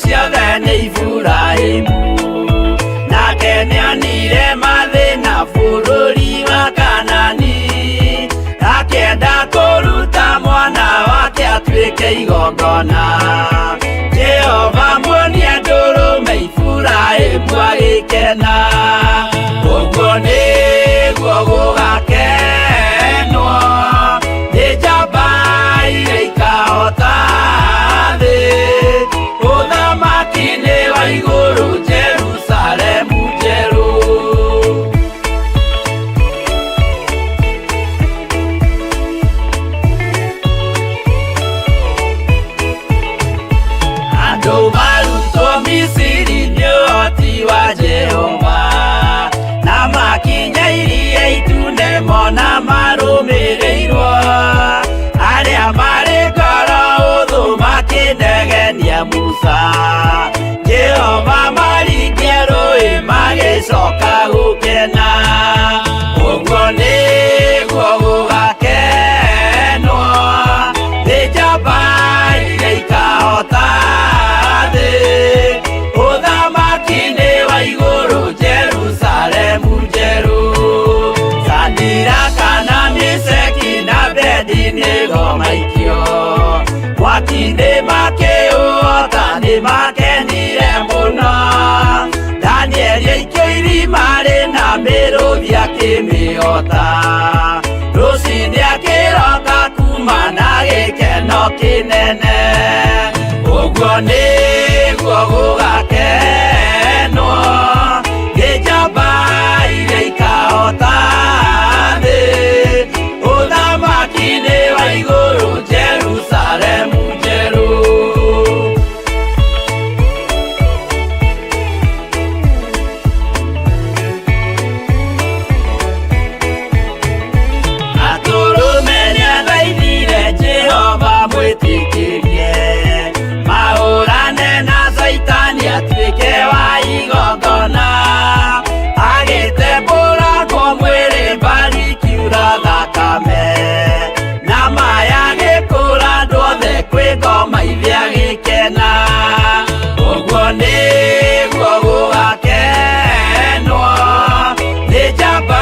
Ciothe nĩ Iburahĩmu. Nake nĩonire mathĩna bũrũri wa Kanani, akĩenda kũruta mwana wake atuĩke igongona. Jehova muonie ndũrũme, Iburahĩmu agĩkena. Ũguo nĩguo gũgakenwo nĩ njamba iria ikahota thĩ, ũthamaki-inĩ wa igũrũ, Jerusalemu njerũ. Andũ marutwo Misiri nĩ ũhoti wa Jehova, na makinya Iria Itune mona marũmĩrĩirwo. Arĩa marĩ ngoro ũthũ makĩnegenia Musa, Jehova maringie rũĩ magĩcoka gũkena. Ũguo nĩguo gũgakenwo nĩ njamba iria ikahota thĩ, ũthamaki-inĩ wa igũrũ, Jerusalemu njerũ. Sadiraka na Miseki na Abedinego maikio mwaki-inĩ makĩũhota, nĩ makenire mũno. Danieli aikio irima rĩna mĩrũthi akĩmĩhota, rũcinĩ akĩroka kuma na gĩkeno kĩnene. Ũguo nĩguo gũgakenwo nĩ njamba iria ikahota thĩ, ũthamaki-inĩ wa igũrũ, Jerusalemu njerũ. Atũrũme nĩathaithire Jehova mwĩtĩkĩrie mahũrane na Caitani atuĩke wa igongona, agĩtembũrangwo mwĩrĩ mbari kiura thakame na maya gĩkũra andũ othe kwĩ ngoma ithe agĩkena. Ũguo nĩguo gũgakenwo nĩ njamba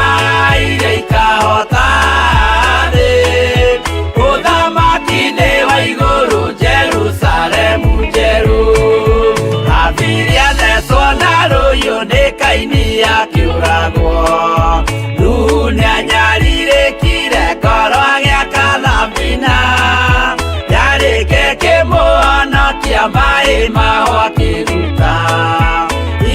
iria ikahota thĩ, ũthamaki-inĩ wa igũrũ, Jerusalemu njerũ. Habili athecwo na rũhiũ nĩ Kaini akĩũragwo, Nuhu nĩanyarirĩkire ngoro agĩaka thabina, yarĩke kĩmũhonokia maĩ maho akĩruta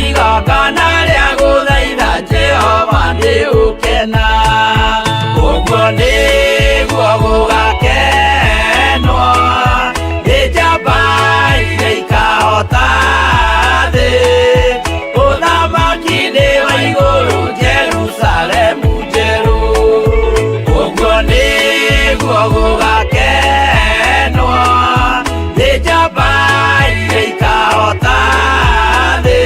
igongona rĩa gũthaitha Jehova nĩ ũkena. Ũguo nĩguo gũgakenwo nĩ njamba iria ikahota thĩ, ũthamaki-inĩ wa igũrũ, Jerusalemu njerũ. Ũguo nĩguo gũgakenwo nĩ njamba iria ikahota thĩ,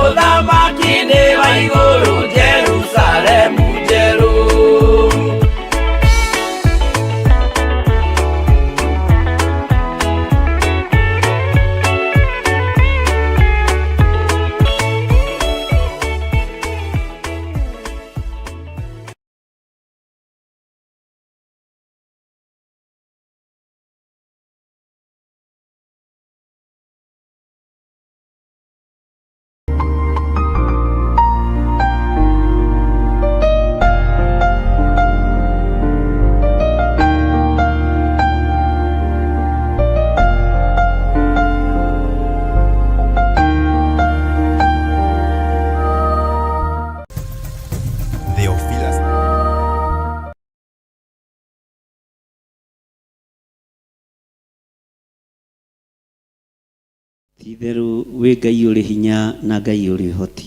ũthamaki-inĩ wa igũrũ, Jerusalemu njerũ. Theophilus. Ti-itherũ wĩ Ngai ũrĩ hinya na Ngai ũrĩ ũhoti.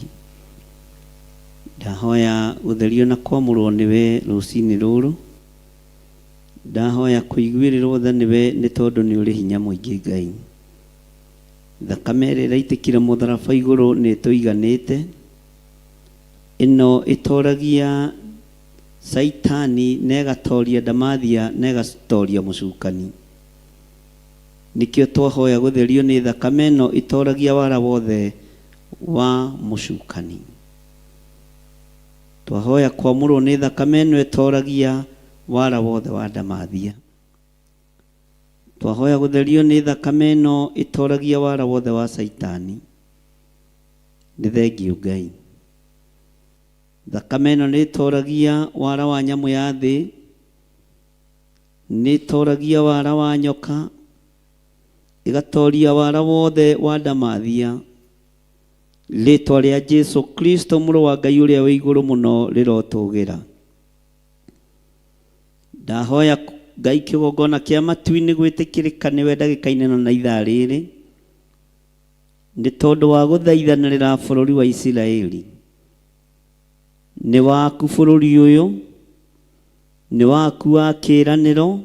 Ndahoya gũtherio na kwamũrwo nĩwe rũcinĩ rũrũ. Ndahoya kũiguĩrĩrwo tha nĩwe nĩ tondũ nĩ ũrĩ hinya mũingĩ Ngai. Thakame ĩrĩa ĩraitĩkire mũtharaba igũrũ nĩ ĩtũiganĩte. Ĩno ĩtoragia Caitani na ĩgatoria ndamathia na ĩgatoria mũcukani. Nĩkĩo twahoya gũtherio nĩ thakame ĩno ĩtoragia wara wothe wa mũcukani. Twahoya kwamũrwo nĩ thakame ĩno ĩtoragia wara wothe wa ndamathia. Twahoya gũtherio nĩ thakame ĩno ĩtoragia wara wothe wa Caitani. Nĩ thengiũ Ngai. Thakame ĩno nĩ ĩtoragia wara wa nyamũ ya thĩ, nĩ ĩtoragia wara wa nyoka, ĩgatoria wara wothe wa ndamathia. Rĩtwa rĩa Jesu Kristo mũrũ wa Ngai ũrĩa wĩ igũrũ mũno rĩrotũgĩra. Ndahoya Ngai kĩgongona kĩa matu-inĩ gwĩtĩkĩrĩka nĩwe ndagĩka-inĩ ĩno na ithaa rĩrĩ, nĩ tondũ wa gũthaithanĩrĩra bũrũri wa Isiraeli. Nĩ waku bũrũri ũyũ, nĩ waku wa kĩĩranĩro,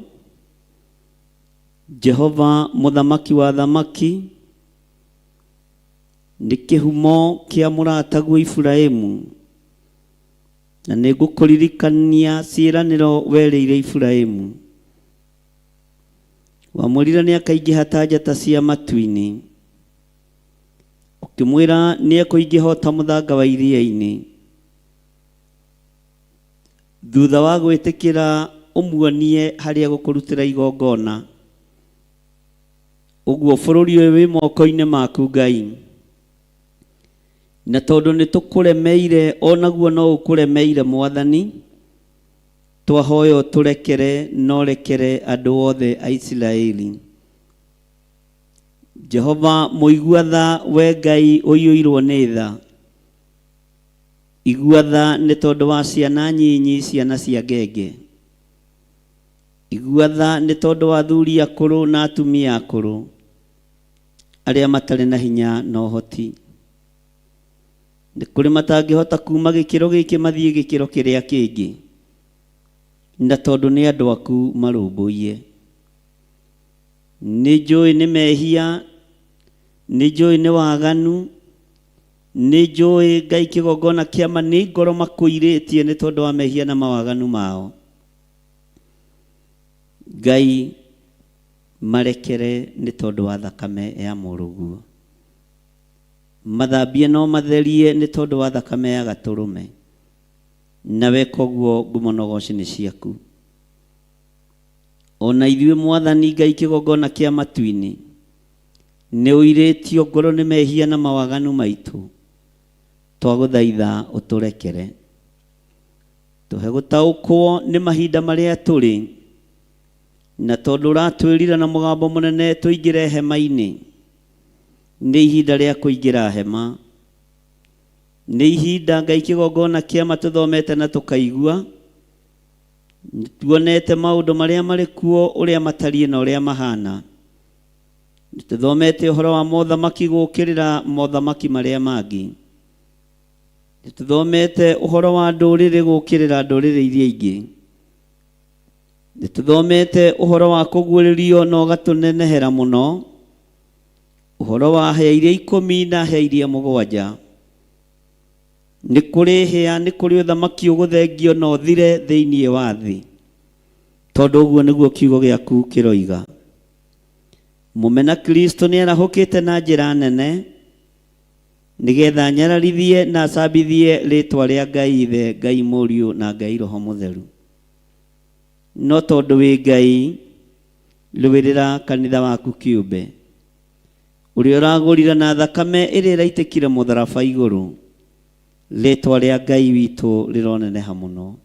Jehova mũthamaki wa thamaki, nĩ kĩhumo kĩa mũrataguo Iburahimu, na nĩ ngũkũririkania ciĩranĩro werĩire Iburahimu. Wamwĩrire nĩ akaingĩha ta njata cia matu-inĩ, ũkĩmwĩra nĩ ekũingĩha o ta mũthanga wa iria-inĩ. Thutha wa gwĩtĩkĩra ũmuonie harĩa gũkũrutĩra igongona, ũguo bũrũri ũyũ wĩ moko-inĩ maku Ngai. Na tondũ nĩ tũkũremeire onaguo no ũkũremeire Mwathani, twahoya ũtũrekere na ũrekere andũ othe a Isiraeli. Jehova mũigua tha, we Ngai ũiyũirwo nĩ tha, igua tha nĩ tondũ wa ciana nyinyi, ciana cia ngenge. Igua tha nĩ tondũ wa athuri akũrũ na atumia akũrũ, arĩa matarĩ na hinya na ũhoti. Nĩ kũrĩ matangĩhota kuma gĩkĩro gĩkĩ mathiĩ gĩkĩro kĩrĩa kĩngĩ, na tondũ nĩ andũ aku marũmbũiye. Nĩ njũĩ nĩ mehia, nĩ njũĩ nĩ waganu, nĩ njũĩ Ngai kĩgongona kĩa ma nĩ ngoro makũirĩtie nĩ tondũ wa mehia na mawaganu mao. Ngai marekere nĩ tondũ wa thakame ya mũrũguo. Mathambie no matherie nĩ tondũ wa thakame ya gatũrũme. Na weka ũguo ngumo na ũgoci nĩ ciaku. Ona ithuĩ Mwathani Ngai kĩgongona kĩa matu-inĩ, nĩ ũirĩtio ngoro nĩ mehia na mawaganu maitũ, twagũthaitha ũtũrekere. Tũhe gũtaũkwo nĩ mahinda marĩa tũrĩ, na tondũ ũratwĩrire na mũgambo mũnene tũingĩre hema-inĩ, nĩ ihinda rĩa kũingĩra hema. Nĩ ihinda Ngai kĩgongona kĩa ma tũthomete na tũkaigua, nĩtuonete maũndũ marĩa marĩ kuo ũrĩa matariĩ na ũrĩa mahana. Nĩtũthomete ũhoro wa mothamaki gũkĩrĩra mothamaki marĩa mangĩ. Nĩtũthomete ũhoro wa ndũrĩrĩ gũkĩrĩra ndũrĩrĩ iria ingĩ. Nĩtũthomete ũhoro wa kũguũrĩrio na ũgatũnenehera mũno, ũhoro wa hĩa iria ikũmi na hĩa iria mũgwanja. Nĩ kũrĩ hĩa, nĩ kũrĩ ũthamaki ũgũthengio na ũthire thĩinĩ wa thĩ, tondũ ũguo nĩguo kiugo gĩaku kĩroiga. Mũmena Kristo nĩ arahũkĩte na njĩra nene, nĩgetha anyararithie na acambithie rĩtwa rĩa Ngai Ithe, Ngai Mũriũ na Ngai Roho Mũtheru. No tondũ wĩ Ngai, rũĩrĩra kanitha waku kĩũmbe, ũrĩa ũragũrire na thakame ĩrĩa ĩraitĩkire mũtharaba igũrũ. Rĩtwa rĩa Ngai witũ rĩroneneha mũno.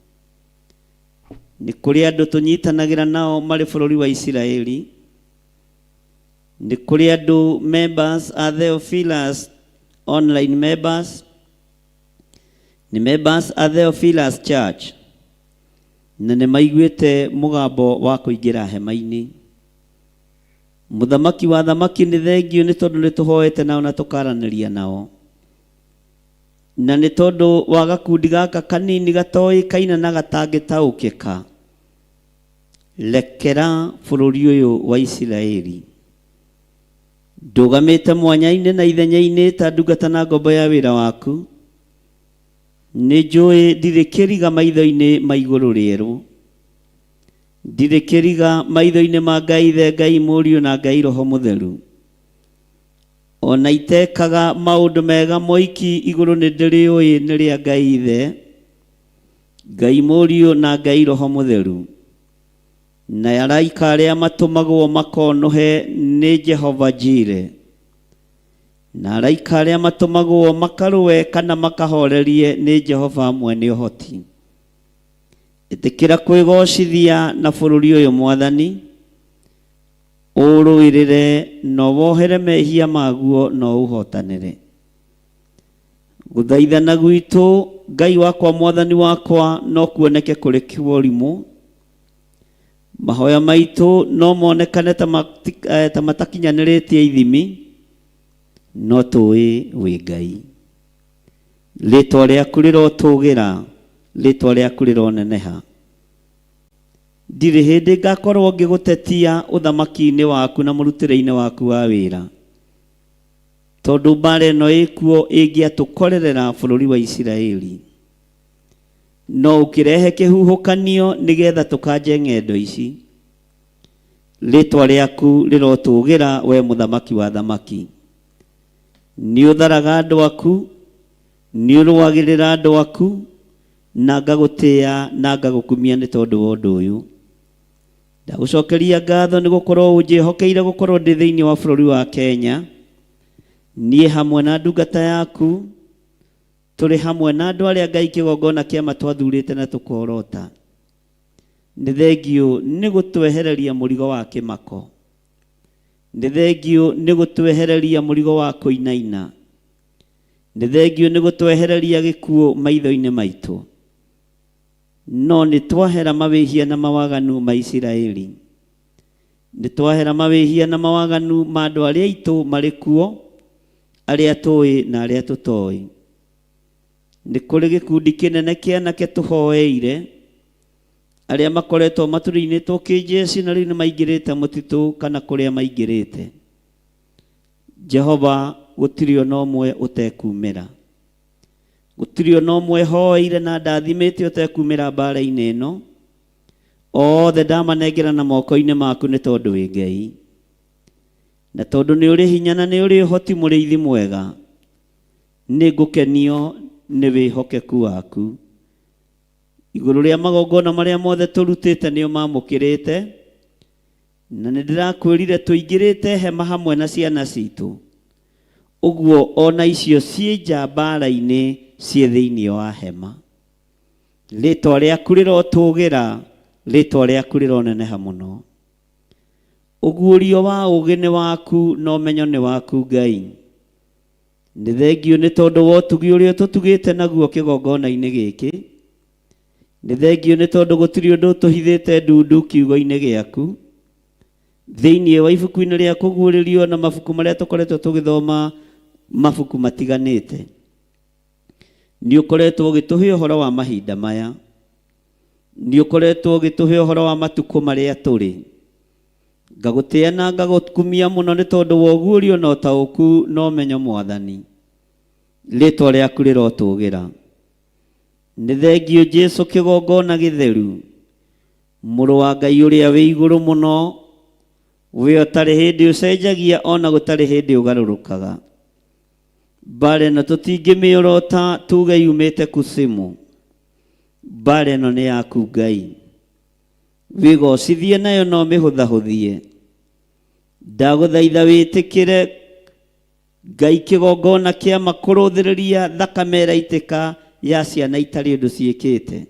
Nĩ kũrĩ andũ tũnyitanagĩra nao marĩ bũrũri wa Isiraeli. Nĩ kũrĩ andũ members a Theophilus online members, nĩ members a Theophilus Church, na nĩ maiguĩte mũgambo wa kũingĩra hema-inĩ. Mũthamaki wa thamaki nĩ thengiũ nĩ tondũ nĩ tũhoete nao na tũkaranĩria nao. Na nĩ tondũ wa gakundi gaka kanini gatoĩkaine na gatangĩtaũkĩka, rekera bũrũri ũyũ wa Isiraeli. Ndũgamĩte mwanya-inĩ na ithenya-inĩ ta ndungata na ngombo ya wĩra waku. Nĩ njũĩ ndirĩ kĩriga maitho-inĩ ma igũrũ rĩerũ. Ndirĩ kĩriga maitho-inĩ ma Ngai Ithe, Ngai Mũriũ na Ngai Roho Mũtheru. Ona itekaga maũndũ mega moiki igũrũ nĩ ndĩrĩũĩ nĩ rĩa Ngai Ithe, Ngai Mũriũ na Ngai Roho Mũtheru. Na araika arĩa matũmagwo makonũhe nĩ Jehova Jire. Na araika arĩa matũmagwo makarũe kana makahorerie nĩ Jehova mwene ũhoti. Ĩtĩkĩra kwĩgocithia na bũrũri ũyũ Mwathani, ũũrũĩrĩre na ũwohere mehia maguo na ũũhotanĩre. Gũthaithana gwitũ, Ngai wakwa Mwathani wakwa, no kuoneke kũrĩ kworimũ. Mahoya maitũ no monekane ta ta matakinyanĩrĩtie ithimi, no tũĩ wĩ Ngai. Rĩtwa rĩaku rĩrotũgĩra, rĩtwa rĩaku rĩroneneha. Ndirĩ hĩndĩ ngakorwo ngĩgũtetia ũthamaki-inĩ waku na mũrutĩre-inĩ waku wa wĩra, tondũ mbara ĩno ĩkuo ĩngĩatũkorerera bũrũri wa Isiraeli. No ũkĩrehe kĩhuhũkanio nĩgetha tũkanje ng'endo ici. Rĩtwa rĩaku rĩrotũgĩra, we mũthamaki wa athamaki. Nĩ ũtharaga andũ aku, nĩ ũrũagĩrĩra andũ aku, na ngagũtĩa na ngagũkumia nĩ tondũ wa ũndũ ũyũ. Ndagũcokeria ngatho nĩ gũkorwo ũnjĩhokeire gũkorwo ndĩ thĩinĩ wa bũrũri wa Kenya, niĩ hamwe na ndungata yaku, tũrĩ hamwe na andũ arĩa Ngai kĩgongona kĩama twathurĩte na tũkorota. Nĩ thengiũ nĩ gũtwehereria mũrigo wa kĩmako. Nĩ thengiũ nĩ gũtwehereria mũrigo wa kũinaina. Nĩ thengiũ nĩ gũtwehereria gĩkuũ maitho-inĩ maitũ. No nĩ twahera mawĩhia na mawaganu ma Isiraeli. Nĩ twahera mawĩhia na mawaganu ma andũ arĩa aitũ marĩ kuo, arĩa tũĩ na arĩa tũtoĩ. Nĩ kũrĩ gĩkundi kĩnene kĩa anake tũhoeire, arĩa makoretwo matũrinĩtwo kĩnjeci na rĩu nĩ maingĩrĩte mũtitũ kana kũrĩa maingĩrĩte. Jehova, gũtirĩ ona ũmwe ũtekumĩra. Gũtirĩ ona ũmwe hoeire na ndathimĩte ũtekumĩra mbara-inĩ ĩno. Othe ndamanengera na moko-inĩ maku nĩ tondũ wĩ Ngai. Na tondũ nĩ ũrĩ hinya na nĩ ũrĩ ũhoti mũrĩithi mwega, nĩ ngũkenio nĩ wĩhokeku waku. Igũrũ rĩa magongona marĩa mothe tũrutĩte nĩ ũmamũkĩrĩte, na nĩ ndĩrakwĩrire tũingĩrĩte hema hamwe na ciana citũ. Ũguo ona icio ciĩ nja mbara-inĩ ciĩ thĩinĩ wa hema. Rĩtwa rĩaku rĩrotũgĩra, rĩtwa rĩaku rĩroneneha mũno. Ũguũrio wa ũũgĩ nĩ waku na ũmenyo nĩ waku Ngai. Nĩ thengiũ nĩ tondũ wa ũtugi ũrĩa ũtũtugĩte naguo kĩgongona-inĩ gĩkĩ. Nĩ thengiũ nĩ tondũ gũtirĩ ũndũ ũtũhithĩte ndundu kiugo-inĩ gĩaku. Thĩinĩ wa ibuku-inĩ rĩa kũguũrĩrio na mabuku marĩa tũkoretwo tũgĩthoma mabuku matiganĩte. Nĩ ũkoretwo ũgĩtũhe ũhoro wa mahinda maya. Nĩ ũkoretwo ũgĩtũhe ũhoro wa matukũ marĩa tũrĩ. Ngagũtĩa na ngagũkumia mũno nĩ tondũ wa ũguũrio na ũtaũku na ũmenyo Mwathani. Rĩtwa rĩaku rĩrotũgĩra. Nĩ thengiũ Jesu kĩgongona gĩtheru, Mũrũ wa Ngai ũrĩa wĩ igũrũ mũno, we ũtarĩ hĩndĩ ũcenjagia ona gũtarĩ hĩndĩ ũgarũrũkaga. Mbara ĩno tũtingĩmĩorota tuge yumĩte kusimu. Mbara ĩno nĩ yaku Ngai. Wĩgocithie nayo no mĩhũthahũthie. Ndagũthaitha wĩtĩkĩre Ngai kĩgongona kĩa makũrũthĩrĩria thakame ĩraitĩka ya ciana itarĩ ũndũ ciĩkĩte.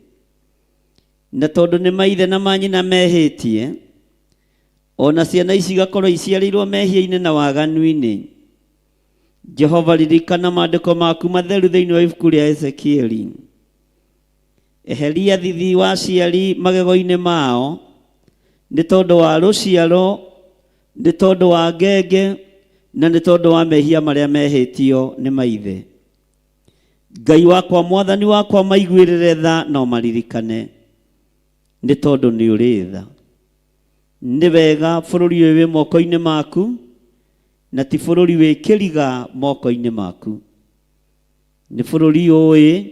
Na tondũ nĩ maithe na manyina mehĩtie, ona ciana ici igakorwo iciarĩirwo mehia-inĩ na waganu-inĩ. Jehova ririkana maandĩko maku matheru thĩinĩ wa ibuku rĩa Ezekieli. Eheria thithi wa aciari magego-inĩ mao, nĩ tondũ wa rũciaro, nĩ tondũ wa ngenge, na nĩ tondũ wa mehia marĩa mehĩtio nĩ maithe. Ngai wakwa, Mwathani wakwa, maiguĩrĩre tha na ũmaririkane, nĩ tondũ nĩ ũrĩ tha. Nĩ wega bũrũri ũyũ wĩ moko-inĩ maku, na ti bũrũri wĩ kĩriga moko-inĩ maku. Nĩ bũrũri ũĩ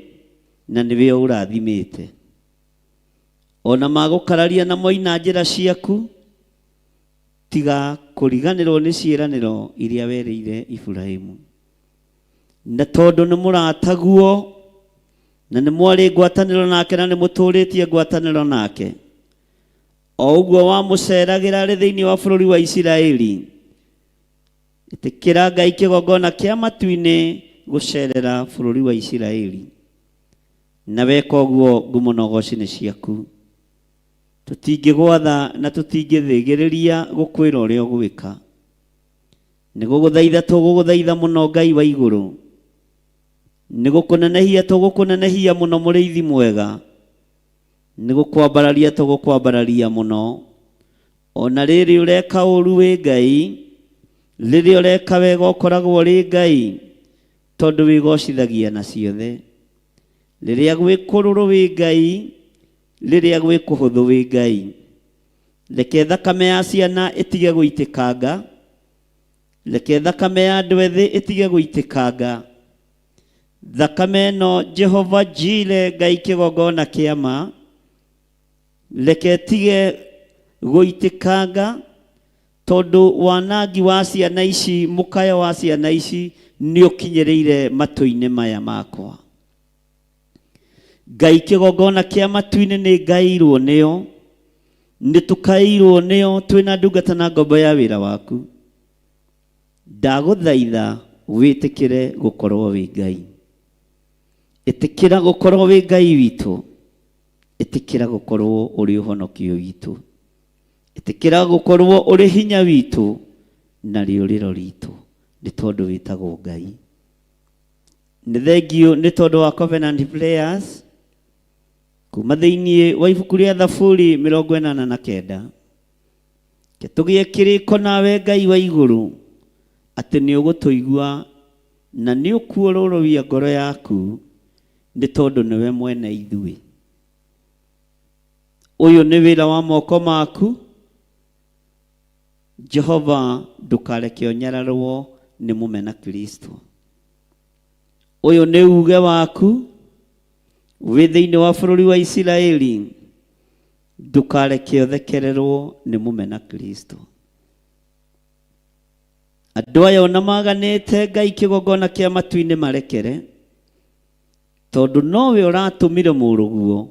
na nĩwe ũrathimĩte. Ona magũkararia na moina njĩra ciaku, tiga kũriganĩrwo nĩ ciĩranĩro iria werĩire Iburahimu. Na tondũ nĩ mũrataguo na nĩ mwarĩ ngwatanĩro nake na nĩ mũtũũrĩtie ngwatanĩro nake, o ũguo wamũceragĩra arĩ thĩinĩ wa bũrũri wa Isiraeli, ĩtĩkĩra Ngai kĩgongona kĩa matu-inĩ gũcerera bũrũri wa Isiraeli. Na weka ũguo ngumo na ũgoci nĩ ciaku. Tũtingĩgwatha na tũtingĩthĩgĩrĩria gũkwĩra ũrĩa ũgwĩka. Nĩ gũgũthaitha tũgũgũthaitha mũno Ngai wa igũrũ. Nĩ gũkũnenehia tũgũkũnenehia mũno mũrĩithi mwega. Nĩ gũkwambararia tũgũkwambararia mũno. Ona rĩrĩ ũreka ũru wĩ Ngai, rĩrĩa ũreka wega ũkoragwo ũrĩ Ngai, tondũ wĩgocithagia na ciothe. Rĩrĩa gwĩ kũrũrũ wĩ Ngai, rĩrĩa gwĩ kũhũthũ wĩ Ngai. Reke thakame ya ciana ĩtige gũitĩkanga, reke thakame ya andũ ethĩ ĩtige gũitĩkanga. Thakame ĩno Jehova Jire Ngai kĩgongona kĩa ma, reke ĩtige gũitĩkanga, tondũ wanangi wa ciana ici, mũkayo wa ciana ici nĩ ũkinyĩrĩire matũ-inĩ maya makwa. Ngai kĩgongona kĩa matu-inĩ nĩ ngaĩirwo nĩyo, nĩ tũkaĩirwo nĩyo twĩna ndungata na ngombo ya wĩra waku. Ndagũthaitha wĩtĩkĩre gũkorwo wĩ Ngai. Ĩtĩkĩra gũkorwo wĩ Ngai witũ. Ĩtĩkĩra gũkorwo ũrĩ ũhonokio witũ. Ĩtĩkĩra gũkorwo ũrĩ hinya witũ na rĩũrĩro ritũ, nĩ tondũ wĩtagwo Ngai. Nĩ thengiũ nĩ tondũ wa Covenant Players kuma thĩinĩ wa ibuku rĩa Thaburi 89. Reke tũgĩe kĩrĩko nawe Ngai wa igũrũ atĩ nĩ ũgũtũigua na nĩ ũkuororoia ngoro yaku nĩ tondũ nĩwe mwene ithuĩ. Ũyũ nĩ wĩra wa moko maku Jehova, ndũkareke ũnyararwo nĩ mũmena Kristo. Ũyũ nĩ uge waku wĩ thĩinĩ wa bũrũri wa Isiraeli, ndũkareke ũthekererwo nĩ mũmena Kristo. Andũ aya ona maganĩte Ngai kĩgongona kĩa matu-inĩ marekere, tondũ nowe ũratũmire mũrũguo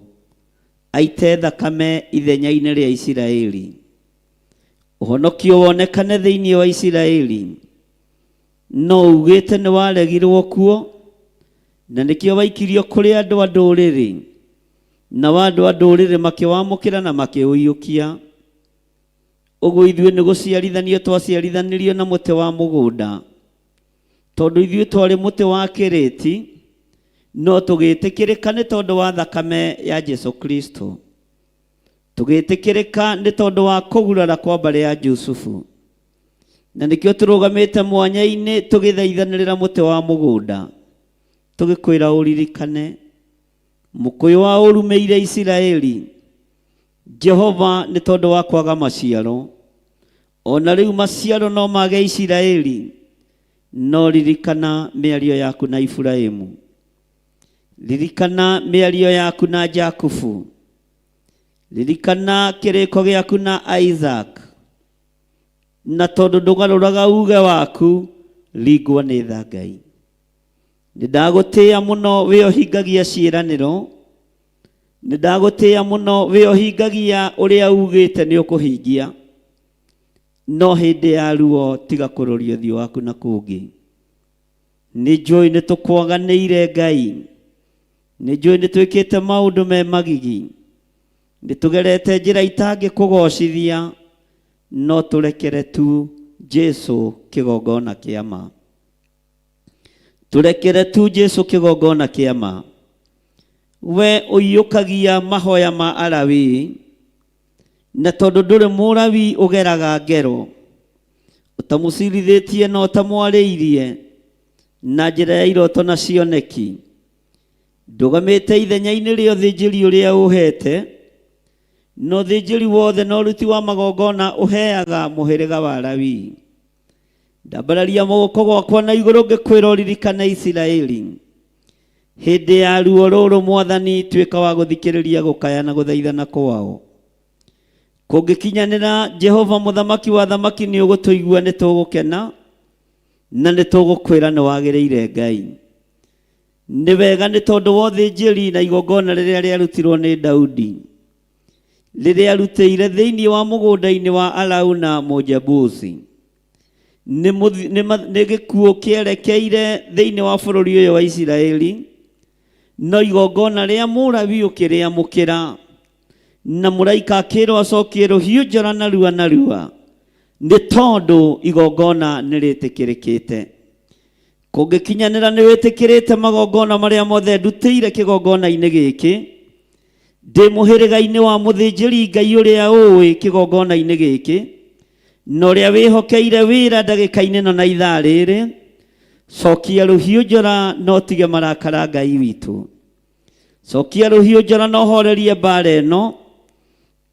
aite thakame ithenya-inĩ rĩa Isiraeli, ũhonokio wonekane thĩinĩ wa Isiraeli. No ugĩte nĩ waregirwo kuo, na nĩkĩo waikirio kũrĩ andũ a ndũrĩrĩ, nao andũ a ndũrĩrĩ makĩwamũkĩra na makĩũiyũkia. Ũguo ithuĩ nĩ gũciarithanio twaciarithanirio na mũtĩ wa mũgũnda, tondũ ithuĩ twarĩ mũtĩ wa kĩrĩti, no tũgĩtĩkĩrĩka nĩ tondũ wa thakame ya Jesu Kristo. Tũgĩtĩkĩrĩka nĩ tondũ wa kũgurara kwa mbarĩ ya Jusufu. Na nĩkĩo tũrũgamĩte mwanya-inĩ tũgĩthaithanĩrĩra mũtĩ wa mũgũnda, tũgĩkwĩra ũririkane mũkũyũ wa ũrumĩire Isiraeli, Jehova, nĩ tondũ wa kwaga maciaro. O na rĩu maciaro no mage Isiraeli, no ririkana mĩario yaku na Iburahimu. Ririkana mĩario yaku na Jakubu. Ririkana kĩrĩko gĩaku na Isaac. Na tondũ ndũgarũraga uge waku, ringwo nĩ tha Ngai. Nĩ ndagũtĩĩa mũno wĩ ũhingagia ciĩranĩro. Nĩ ndagũtĩĩa mũno wĩ ũhingagia ũrĩa ugĩte nĩ ũkũhingia. No hĩndĩ ya ruo tiga kũroria ũthiũ waku na kũngĩ. Nĩ njũĩ nĩ tũkwaganĩire Ngai. Nĩ njũĩ nĩ twĩkĩte maũndũ me magigi. Nĩ tũgerete njĩra itangĩkũgocithia, no tũrekere tu Jesu kĩgongona kĩa ma. Tũrekere tu Jesu kĩgongona kĩa ma. We ũiyũkagia mahoya ma Alawii, na tondũ ndũrĩ Mũlawii ũgeraga ngero, ũtamũcirithĩtie na ũtamwarĩirie na njĩra ya iroto na cioneki, ndũgamĩte ithenya-inĩ rĩa ũthĩnjĩri ũrĩa ũheete, na ũthĩnjĩri wothe na ũruti wa magongona ũheaga mũhĩrĩga wa Lawii. Ndambararia moko gwakwa na igũrũ ngĩkwĩra ũririkane Isiraeli. Hĩndĩ ya ruo rũrũ Mwathani, tuĩka wa gũthikĩrĩria gũkaya na gũthaithana kwao. Kũngĩkinyanĩra, Jehova Mũthamaki wa thamaki, nĩ ũgũtũigua, nĩ tũgũkena na nĩ tũgũkwĩra nĩ wagĩrĩire Ngai. Nĩ wega nĩ tondũ wa ũthĩnjĩri na igongona rĩrĩa rĩarutirwo nĩ Daudi, rĩrĩa arutĩire thĩinĩ wa mũgũnda-inĩ wa Arauna Mũjebusi. Nĩ mũthi- nĩ ma- nĩ gĩkuũ kĩerekeire thĩinĩ wa bũrũri ũyũ wa Isiraeli, no igongona rĩa Mũlawi ũkĩrĩamũkĩra, na mũraika akĩrwo acokie rũhiũ njora narua narua, nĩ tondũ igongona nĩ rĩtĩkĩrĩkĩte. Kũngĩkinyanĩra nĩ wĩtĩkĩrĩte magongona marĩa mothe ndutĩire kĩgongona-inĩ gĩkĩ, ndĩ mũhĩrĩga-inĩ wa mũthĩnjĩri Ngai ũrĩa ũĩ kĩgongona-inĩ gĩkĩ, na ũrĩa wĩhokeire wĩra ndagĩka-inĩ ĩno na ithaa rĩrĩ, cokia rũhiũ njora na ũtige marakara Ngai witũ. Cokia rũhiũ njora na ũhorerie mbaara ĩno,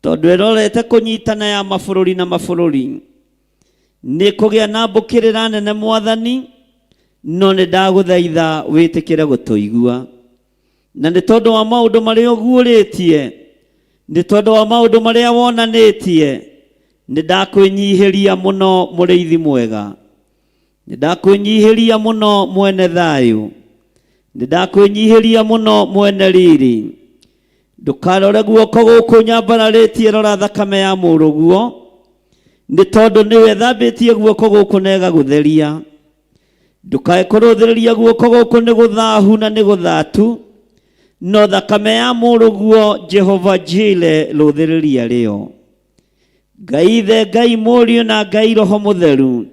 tondũ ĩrorete kũnyitana ya mabũrũri na mabũrũri. Nĩ kũgĩa na mbũkĩrĩra nene Mwathani, no nĩ ndagũthaitha wĩtĩkĩre gũtũigua. Na nĩ tondũ wa maũndũ marĩa ũguũrĩtie, nĩ tondũ wa maũndũ marĩa wonanĩtie, nĩ ndakwĩnyihĩria mũno mũrĩithi mwega. Nĩ ndakwĩnyihĩria mũno mwene thayũ. Nĩ ndakwĩnyihĩria mũno mwene riri. Ndũkarore guoko gũkũ nyambararĩtie, rora thakame ya mũrũguo, nĩ tondũ nĩwe ĩthambĩtie guoko gũkũ na ĩgagũtheria. Ndũkae kũrũthĩrĩria guoko gũkũ nĩ gũthahu na nĩ gũthatu, no thakame ya mũrũguo Jehova Jire rũthĩrĩria rĩo. Ngai Ithe, Ngai Mũriũ na Ngai Roho Mũtheru,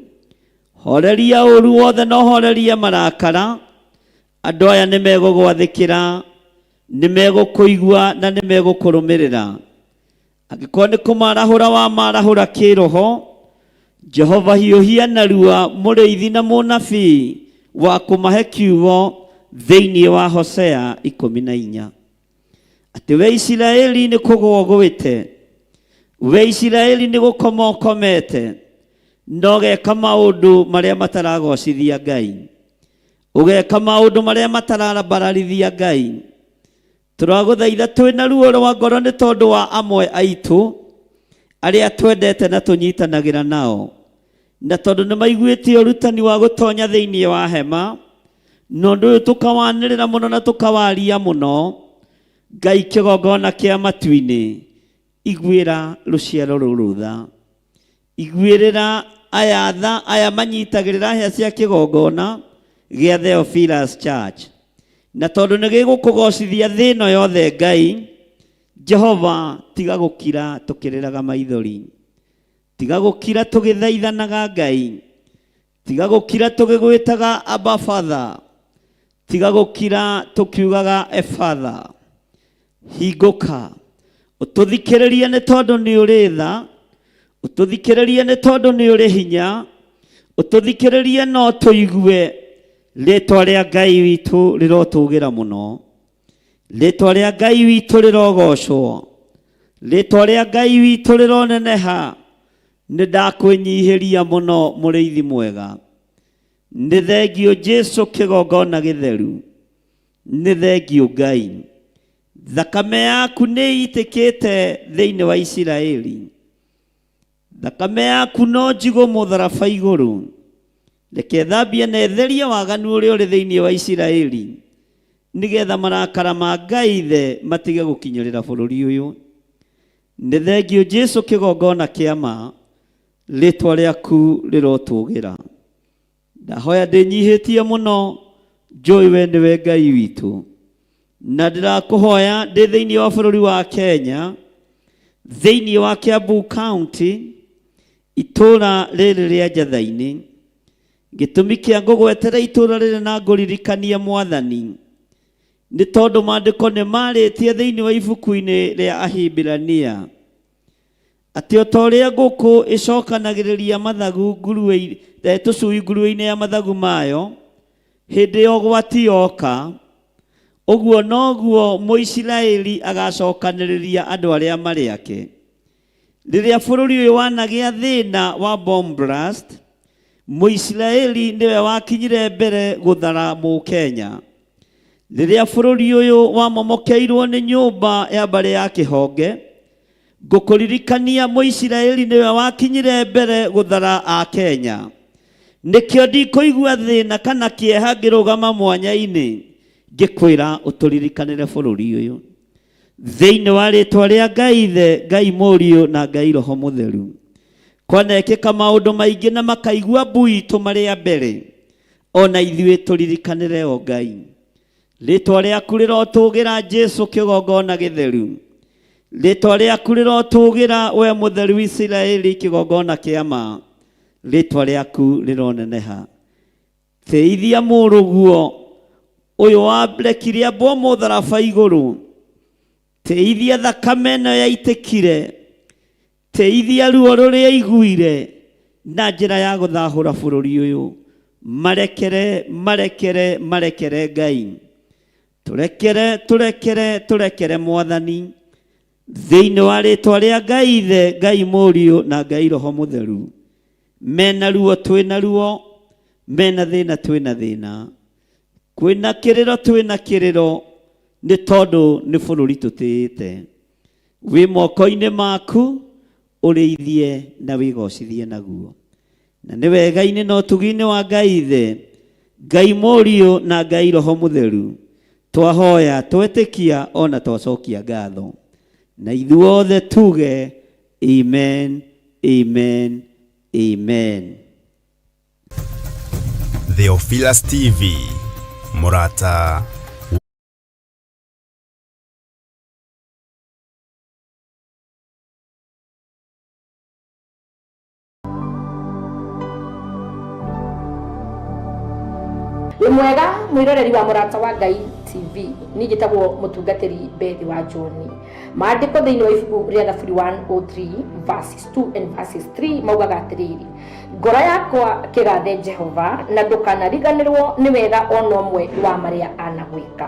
horeria ũru wothe na ũhorerie marakara. Andũ aya nĩ megũgwathĩkĩra, nĩ megũkũigua na nĩ megũkũrũmĩrĩra. Angĩkorwo nĩ kũmarahũra wamarahũra kĩroho, Jehova hiũhia narua mũrĩithi na mũnabii wa kũmahe kiugo thĩinĩ wa Hosea 14. Atĩ we Isiraeli nĩ kũgũa ũgwĩte, we Isiraeli nĩ gũkoma ũkomete, na ũgeka maũndũ marĩa mataragocithia Ngai, ũgeka maũndũ marĩa matarabararithia Ngai. Tũragũthaitha twĩ na ruo rwa ngoro nĩ tondũ wa amwe aitũ arĩa twendete na tũnyitanagĩra nao, na tondũ nĩ maiguĩte ũrutani wa gũtonya thĩinĩ wa hema, na ũndũ ũyũ tũkawanĩrĩra mũno na tũkawaria mũno. Ngai kĩgongona kĩa matu-inĩ, iguĩra rũciaro rũrũ tha, iguĩrĩra aya tha, aya manyitagĩrĩra hĩa cia kĩgongona gĩa Theophilus Church, na tondũ nĩ gĩgũkũgocithia thĩ ĩno yothe. Ngai Jehova, tiga gũkira tũkĩrĩraga maithori, tiga gũkira tũgĩthaithanaga. Ngai, tiga gũkira tũgĩgwĩtaga Abba Father, tiga gũkira tũkiugaga e Father. Hingũka ũtũthikĩrĩrie nĩ tondũ nĩ ũrĩ tha, ũtũthikĩrĩrie nĩ tondũ nĩ ũrĩ hinya, ũtũthikĩrĩrie no tũigue rĩtwa rĩa Ngai witũ rĩrotũgĩra mũno, rĩtwa rĩa Ngai witũ rĩrogocwo, rĩtwa rĩa Ngai witũ rĩroneneha. Nĩ ndakwĩnyihĩria mũno mũrĩithi mwega. Nĩ thengio Jesu kĩgongona gĩtheru, nĩ thengio Ngai. Thakame yaku nĩ ĩitĩkĩte thĩinĩ wa Isiraeli, thakame yaku no njigũ mũtharaba igũrũ. Reke thambie na ĩtherie waganu ũrĩa ũrĩ thĩinĩ wa Isiraeli, nĩgetha marakara ma Ngai Ithe matige gũkinyĩrĩra bũrũri ũyũ. Nĩ thengio Jesu kĩgongona kĩa ma, rĩtwa rĩaku rĩrotũgĩra. Ndahoya ndĩnyihĩtie mũno, njũĩ we nĩwe Ngai witũ, na ndĩrakũhoya ndĩ thĩinĩ wa bũrũri wa Kenya, thĩinĩ wa Kiambu County, itũũra rĩrĩ rĩa Njatha-inĩ. Gĩtũmi kĩa ngũgwetera itũũra rĩrĩ na ngũririkanie Mwathani, nĩ tondũ maandĩko nĩ marĩtie thĩinĩ wa ibuku-inĩ rĩa Ahibirania atĩ o ta ũrĩa ngũkũ ĩcokanagĩrĩria mathagu nguruwe, tũcui nguruwe-inĩ ya mathagu mayo hĩndĩ ya ũgwati yoka, ũguo noguo Mũisiraeli agacokanĩrĩria andũ arĩa marĩ ake. Rĩrĩa bũrũri ũyũ wanagĩa thĩna wa bomb blast, Mũisiraeli nĩwe wakinyire mbere gũthara Mũkenya. Rĩrĩa bũrũri ũyũ wamomokeirwo nĩ nyũmba ya mbarĩ ya kĩhonge, ngũkũririkania Mũisiraeli nĩwe wakinyire mbere gũthara a Kenya. Nĩkĩo ndikũigua thĩna kana kĩeha ngĩrũgama mwanya-inĩ ngĩkwĩra ũtũririkanĩre bũrũri ũyũ. Thĩinĩ wa rĩtwa rĩa Ngai Ithe, Ngai Mũriũ na Ngai Roho Mũtheru. Kwanekĩka maũndũ maingĩ na makaigua mbu itũ marĩ a mbere, o na ithuĩ tũririkanĩre o Ngai. Rĩtwa rĩaku rĩrotũgĩra Jesu kĩgongona gĩtheru. Rĩtwa rĩaku rĩrotũgĩra we mũtheru Isiraeli kĩgongona kĩa ma. Rĩtwa rĩaku rĩroneneha. Teithia mũrũguo ũyũ warekire ambwo mũtharaba igũrũ. Teithia thakame ĩno yaitĩkire. Teithia ruo rũrĩa aiguire na njĩra ya gũthahũra bũrũri ũyũ. Marekere, marekere, marekere Ngai. Tũrekere, tũrekere, tũrekere Mwathani. Thĩinĩ wa rĩtwa rĩa Ngai Ithe, Ngai Mũriũ na Ngai Roho Mũtheru. Mena ruo twĩna ruo, mena thĩna twĩna thĩna. Kwĩna kĩrĩro twĩna kĩrĩro, nĩ tondũ nĩ bũrũri tũtĩĩte. Wĩ moko-inĩ maku, ũrĩithie na wĩgocithie naguo. Na nĩ wega-inĩ na ũtugi-inĩ wa Ngai Ithe, Ngai Mũriũ na Ngai Roho Mũtheru, twahoya, twetĩkia ona twacokia ngatho. Na ithuothe tuge amen, amen, amen. Theophilus TV, mũrata Wĩ mwega mwĩroreri wa Mũrata wa Ngai TV, niĩ njĩtagwo mũtungatĩri Bethi wa John. Maandĩko thĩinĩ wa ibuku rĩa Thaburi 103 verses 2 and verses 3 maugaga atĩrĩrĩ, ngoro yakwa kĩgathe Jehova, na ndũkanariganĩrwo nĩ wega ona ũmwe wa marĩa anagwĩka.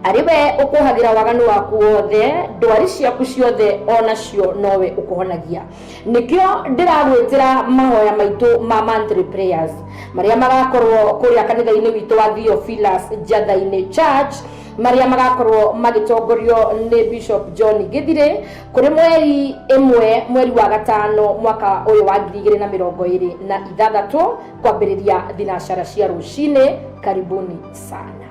Arĩ we ũkũhagĩra waganu waku wothe, ndwari ciaku ciothe onacio nowe ũkũhonagia. Nĩkĩo ndĩragwĩtĩra mahoya maitũ ma monthly prayers marĩa magakorwo kũrĩa kanitha-inĩ witũ wa Theophilus Njatha-inĩ Church, marĩa magakorwo magĩtongorio nĩ Bishop John Gĩthirĩ kũrĩ mweri ĩmwe mweri wa gatano mwaka ũyũ wa 2026 kwambĩrĩria thinacara cia rũcinĩ. Karibuni sana.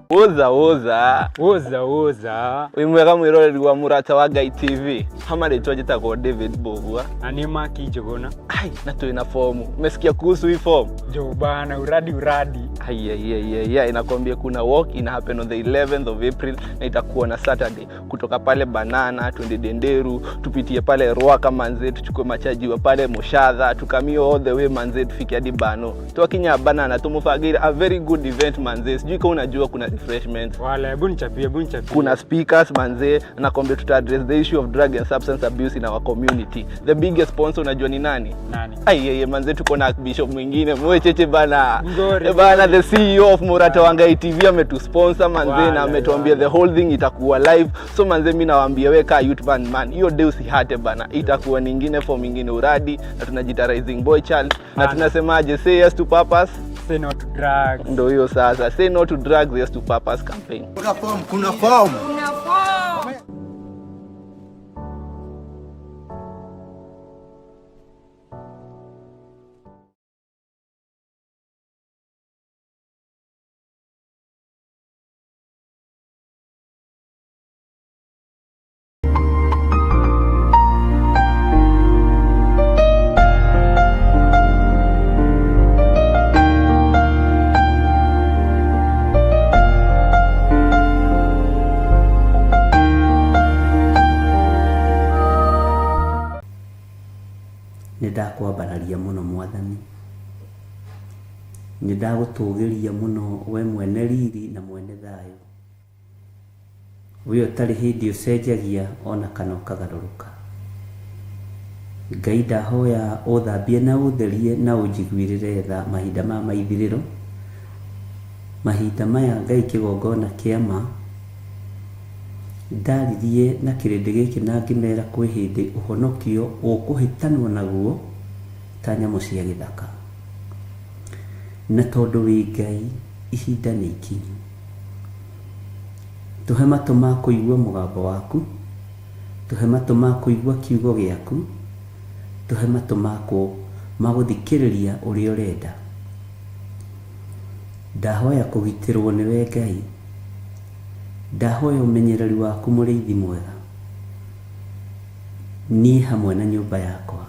Woza woza. Woza woza. Wĩ mwega mwĩroreri wa Mũrata wa Ngai TV. Hama rĩtwa njĩtagwo David Mbũgua. Na nĩ Maki Njũgũna. Ai, na twĩ na fomu. Umesikia kuhusu hii fomu? Jo bana, uradi uradi. Ai, ai, ai, ai, ai, nakwambia kuna walk ina happen on the 11th of April na itakuwa na Saturday. Kutoka pale Banana twende Denderu, tupitie pale Ruaka manze, tuchukue machaji wa pale Moshadha, tukamio all the way manze, tufike hadi Bano. Twakinya Banana tumufagira a very good event manze. Sijui kama unajua kuna refreshments. Wala, hebu nichapie, hebu nichapie. Kuna speakers manze, nakwambia tuta address the issue of drug and substance abuse in our community. The biggest sponsor unajua ni nani? Nani? Ai, ai, manze tuko na bishop mwingine mwecheche bana. Ngori. Bana, the CEO of Murata wa Ngai TV ametusponsor manze, Wala, na ametuambia wala. the whole thing itakuwa live. So manze mimi nawaambia we kaa youth band man, hiyo day usihate bana, itakuwa nyingine form nyingine uradi, na tunajita Rising Boy Child na Bana. tunasemaje, say yes to purpose. Say no to drugs. Ndio hiyo sasa, say no to drugs, yes to purpose campaign. Kuna form, kuna form. Nĩ ndakwambararia mũno Mwathani, nĩ ndagũtũgĩria mũno we mwene riri na mwene thayũ, we ũtarĩ hĩndĩ ũcenjagia ona kana ũkagarũrũka. Ngai ndahoya ũthambie na ũtherie na ũnjiguĩrĩre tha mahinda maya ma ithirĩro, mahinda maya Ngai kĩgongona kĩa ma, Ndaririe na kĩrĩndĩ gĩkĩ na ngĩmera kwĩ hĩndĩ ũhonokio ũkũhĩtanwo naguo ta nyamũ cia gĩthaka. Na tondũ wĩ Ngai, ihinda nĩ ikinyu. Tũhe matũ ma kũigua mũgambo waku, tũhe matũ ma kũigua kiugo gĩaku, tũhe matũ ma gũthikĩrĩria ũrĩa ũrenda. Ndahoya kũgitĩrwo nĩwe Ngai. Ndahoya ũmenyereri waku mũrĩithi mwega. Niĩ hamwe na nyũmba yakwa.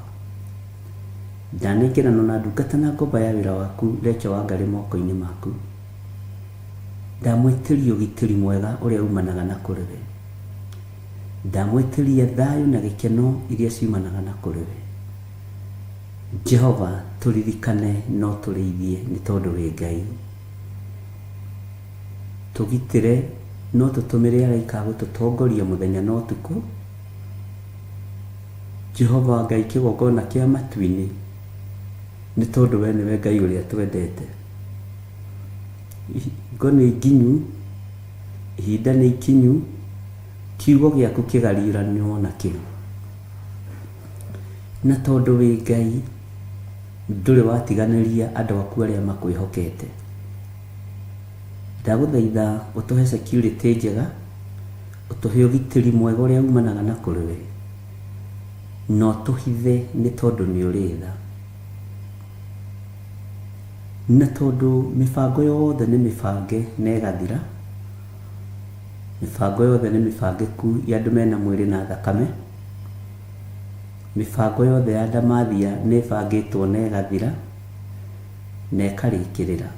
Ndanengeranwo na ndungata na ngombo ya wĩra waku Recho Wangarĩ moko-inĩ maku. Ndamwĩtĩria ũgitĩri mwega ũrĩa umanaga na kũrĩ we. Ndamwĩtĩria thayũ na gĩkeno iria ciumanaga na kũrĩ we. Jehova tũririkane no tũrĩithie nĩ tondũ wĩ Ngai. Tũgitĩre no tũtũmĩre araika a gũtũtongoria mũthenya na ũtukũ. Jehova Ngai kĩgongona kĩa matu-inĩ, nĩ tondũ we nĩwe Ngai ũrĩa twendete. Hingo nĩ nginyu, ihinda nĩ ikinyu, kiugo gĩaku kĩgariũranwo nakĩo. Na tondũ wĩ Ngai, ndũrĩ watiganĩria andũ aku arĩa makwĩhokete. Ndagũthaitha ũtũhe security njega, ũtũhe ũgitĩri mwega ũrĩa umanaga na kũrĩ we, na ũtũhithe nĩ tondũ nĩ ũrĩ tha. Na tondũ mĩbango yothe nĩ mĩbange na ĩgathira, mĩbango yothe nĩ mĩbangĩku ya andũ mena mwĩrĩ na thakame, mĩbango yothe ya ndamathia nĩ ĩbangĩtwo na ĩgathira na ĩkarĩkĩrĩra.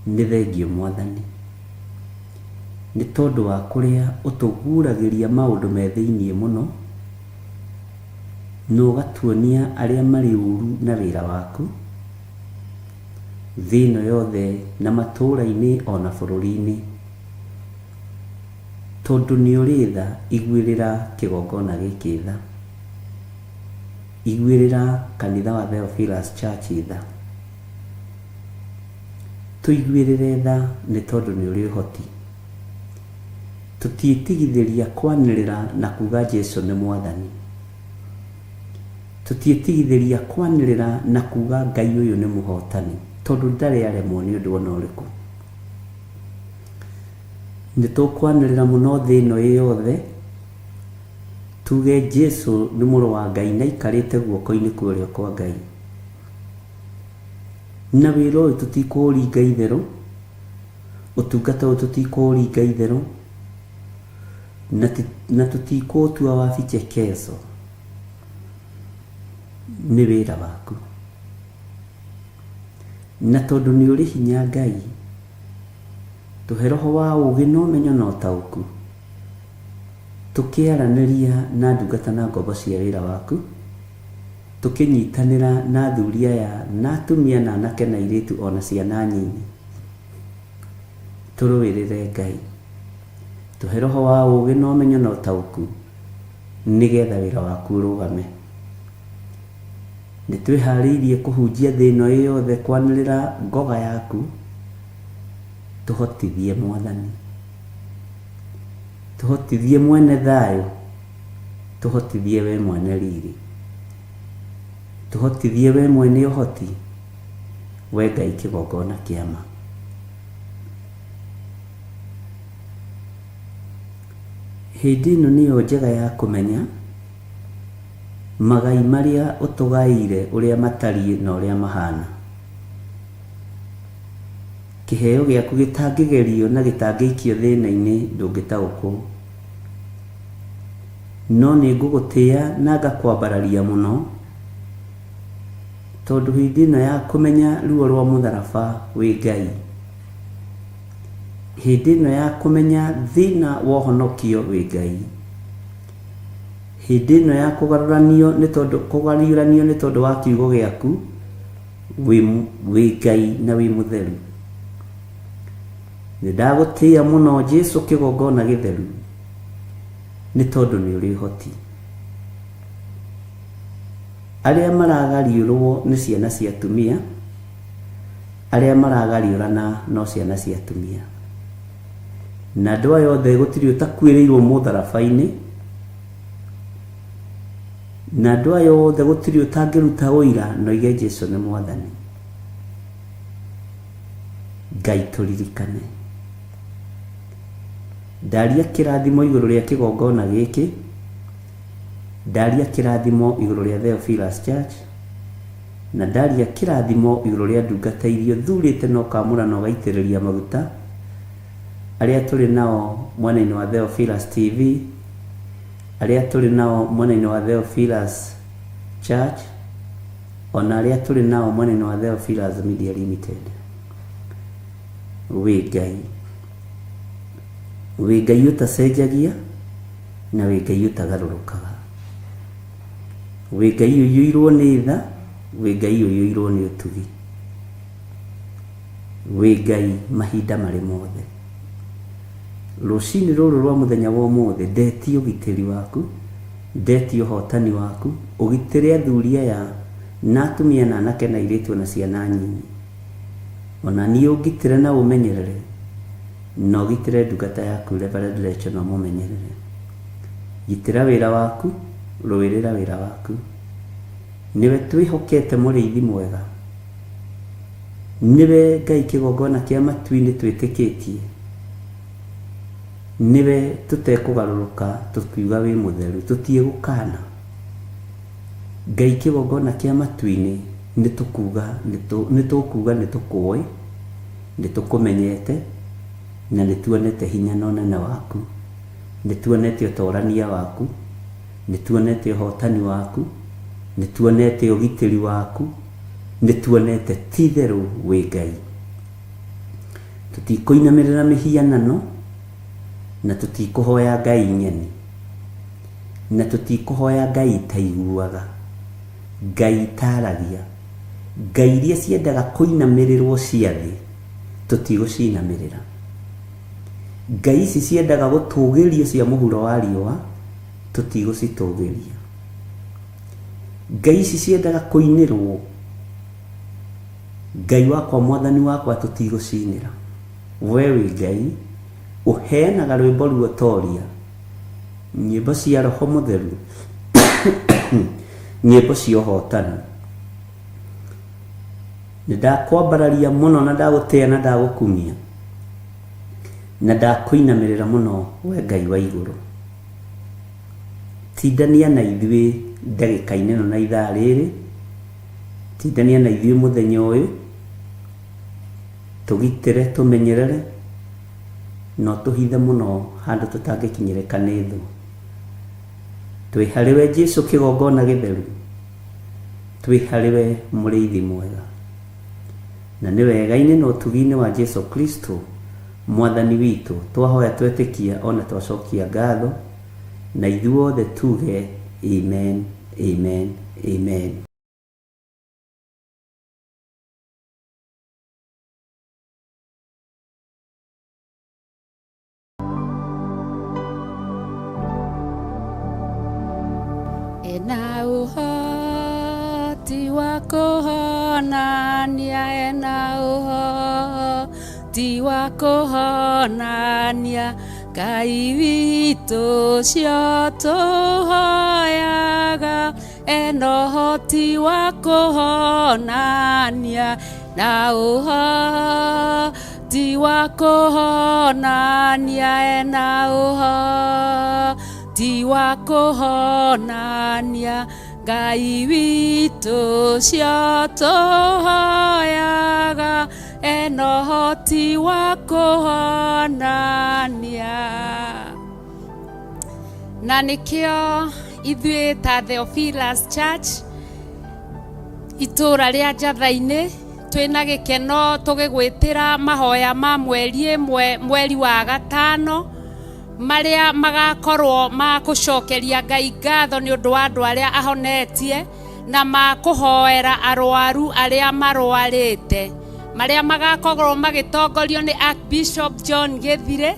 Nĩ thengiũ Mwathani, nĩ tondũ wa kũrĩa ũtũguũragĩria maũndũ me thĩinĩ mũno, na ũgatuonia arĩa marĩ ũru na wĩra waku, thĩ ĩno yothe na matũũra-inĩ o na bũrũri-inĩ. Tondũ nĩ ũrĩ tha, iguĩrĩra kĩgongona gĩkĩ tha. Iguĩrĩra kanitha wa Theophilus Church tha. Tũiguĩrĩre tha nĩ tondũ nĩ ũrĩ ũhoti. Tũtiĩtigithĩria kwanĩrĩra na kuga Jesu nĩ Mwathani. Tũtiĩtigithĩria kwanĩrĩra na kuga Ngai ũyũ nĩ mũhotani, tondũ ndarĩ aremwo nĩ ũndũ ona ũrĩkũ. Nĩ tũkwanĩrĩra mũno thĩ ĩno ĩ yothe, tuge Jesu nĩ mũrũ wa Ngai na aikarĩte guoko-inĩ kwa ũrĩo kwa Ngai. Na wĩra ũyũ tũtikũũringa itherũ, ũtungata ũyũ tũtikũũringa itherũ, na tũtikũũtua wa vichekezo. Nĩ wĩra waku. Na tondũ nĩ ũrĩ hinya Ngai, tũhe roho wa ũũgĩ na ũmenyo na ũtaũku, tũkĩaranĩria na ndungata na ngombo cia wĩra waku, tũkĩnyitanĩra na athuri aya na atumia na anake na airĩtu o na ciana nyinyi. Tũrũĩrĩre Ngai. Tũhe roho wa ũũgĩ na ũmenyo na ũtaũku, nĩgetha wĩra waku ũrũgame. Nĩ twĩharĩirie kũhunjia thĩ ĩno ĩ yothe kwanĩrĩra ngoga yaku, tũhotithie Mwathani. Tũhotithie mwene thayũ, tũhotithie we mwene riri. Tũhotithie we mwene ũhoti, we Ngai kĩgongona kĩa ma. Hĩndĩ ĩno nĩyo njega ya kũmenya magai marĩa ũtũgaĩire ũrĩa matariĩ na ũrĩa mahana. Kĩheo gĩaku gĩtangĩgerio na gĩtangĩikio thĩna-inĩ ndũngĩtaũkwo. No nĩ ngũgũtĩa na ngakwambararia mũno, tondũ hĩndĩ ĩno ya kũmenya ruo rwa mũtharaba wĩ Ngai, hĩndĩ ĩno ya kũmenya thĩna wa ũhonokio wĩ Ngai, hĩndĩ ĩno ya kũgarũranio nĩ tondũ, kũgariũranio nĩ tondũ wa kiugo gĩaku, wĩ, wĩ Ngai na wĩ mũtheru. Nĩ ndagũtĩa mũno Jesu kĩgongona gĩtheru, nĩ tondũ nĩ ũrĩ ũhoti. Arĩa maragariũrwo nĩ ciana cia atumia, arĩa maragariũrana no ciana cia atumia. Na andũ aya othe gũtirĩ ũtakuĩrĩirwo mũtharaba-inĩ, na andũ aya othe gũtirĩ ũtangĩruta ũira na oige Jesu nĩ Mwathani. Ngai tũririkane. Ndaria kĩrathimo igũrũ rĩa kĩgongona gĩkĩ, ndaria kĩrathimo igũrũ rĩa Theophilus Church, na ndaria kĩrathimo igũrũ rĩa ndungata iria ũthurĩte na ũkamũra na ũgaitĩrĩria maguta, arĩa tũrĩ nao mwena-inĩ wa Theophilus TV, arĩa tũrĩ nao mwena-inĩ wa Theophilus Church, ona arĩa tũrĩ nao mwena-inĩ wa Theophilus Media Limited. Wĩ Ngai, wĩ Ngai ũtacenjagia na wĩ Ngai ũtagarũrũkaga. Wĩ Ngai ũiyũirwo nĩ tha, wĩ Ngai ũiyũirwo nĩ ũtugi. Wĩ Ngai mahinda marĩ mothe. Rũcinĩ rũrũ rwa mũthenya wa ũmũthĩ ndetia ũgitĩri waku, ndetia ũhotani waku, ũgitĩre athuri aya na atumia na anake na airĩtu ona ciana nyinyi. Ona niĩ ũngitĩre na ũmenyerere, na ũgitĩre ndungata yaku Reverend Rachel na ũmũmenyerere. Gitĩra wĩra waku, rũĩrĩra wĩra waku. Nĩwe twĩhokete mũrĩithi mwega. Nĩwe Ngai kĩgongona kĩa matu-inĩ twĩtĩkĩtie. Nĩwe tũtekũgarũrũka tũkiuga wĩ mũtheru, tũtiĩgũkana. Ngai kĩgongona kĩa matu-inĩ nĩtũkuga nĩtũkuga nĩtũkũĩ, nĩtũkũmenyete, na nĩtuonete hinya na ũnene waku. Nĩtuonete ũtorania waku, nĩtuonete ũhotani waku, nĩtuonete ũgitĩri waku, nĩtuonete ti-itherũ wĩ Ngai. Tũtikũinamĩrĩra mĩhianano, na tũtikũhoya ngai ng'eni, na tũtikũhoya ngai itaiguaga, ngai itaragia, ngai iria ciendaga kũinamĩrĩrwo cia thĩ, tũtigũcinamĩrĩra. Ngai ici ciendaga gũtũgĩrio cia mũhuro wa riũa, tũtigũcitũgĩria. Ngai ici ciendaga kũinĩrwo, Ngai wakwa mwathani wakwa tũtigũcinĩra. We wĩ Ngai ũheanaga rwĩmbo ruotoria, nyĩmbo cia roho mũtheru, nyĩmbo cia ũhotani. Nĩ ndakwambararia mũno na ndagũtĩa na ndagũkumia na ndakũinamĩrĩra mũno we Ngai wa igũrũ. Tindania na ithuĩ ndagĩka-inĩ ĩno na ithaa rĩrĩ, tindania na ithuĩ mũthenya ũyũ, tũgitĩre, tũmenyerere, na ũtũhithe mũno handũ tũtangĩkinyĩrĩka nĩ thũ. Twĩ harĩwe Jesu kĩgongona gĩtheru, twĩ harĩwe mũrĩithi mwega. Na nĩ wega-inĩ na ũtugi-inĩ wa Jesu Kristo Mwathani witũ, twahoya twetĩkia ona twacokia ngatho, na ithuothe tuge Amen, Amen, Amen. Ena ũhoti wa kũhonania, ena ũhoti wa kũhonania, Ngai witũ ũcio tũhoyaga, ena ũhoti wa kũhonania, na ũhoti wa kũhonania, ena ũhoti wa kũhonania, Ngai witũ ũcio tũhoyaga, ena ũhoti wa kũhonania. Na nĩkĩo ithuĩ ta Theophilus Church itũũra rĩa Njatha-inĩ twĩna gĩkeno tũgĩgwĩtĩra mahoya ma mweri ĩmwe mweri wa gatano marĩa magakorwo ma gũcokeria Ngai ngatho nĩ ũndũ wa andũ arĩa ahonetie na ma kũhoera arwaru arĩa marwarĩte marĩa magakorwo magĩtongorio nĩ Archbishop John Gĩthirĩ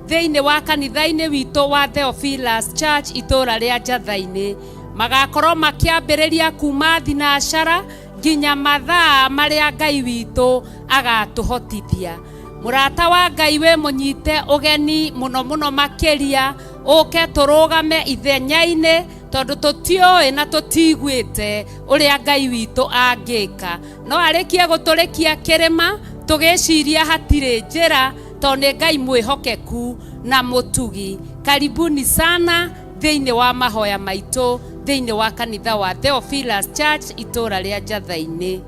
thĩinĩ wa kanitha-inĩ witũ wa Theophilus Church itũũra rĩa Njatha-inĩ. Magakorwo makĩambĩrĩria kuma thinacara nginya mathaa marĩa Ngai witũ agatũhotithia. Mũrata wa Ngai wĩ mũnyite ũgeni mũno mũno makĩria, ũke tũrũgame ithenya-inĩ tondũ tũtiũĩ na tũtiguĩte ũrĩa Ngai witũ angĩka. No arĩkie gũtũrĩkia kĩrĩma tũgĩciria hatirĩ njĩra, tondũ nĩ Ngai mwĩhokeku na mũtugi. Karibuni sana thĩinĩ wa mahoya maitũ thĩinĩ wa kanitha wa Theophilus Church itũra rĩa Njatha-inĩ.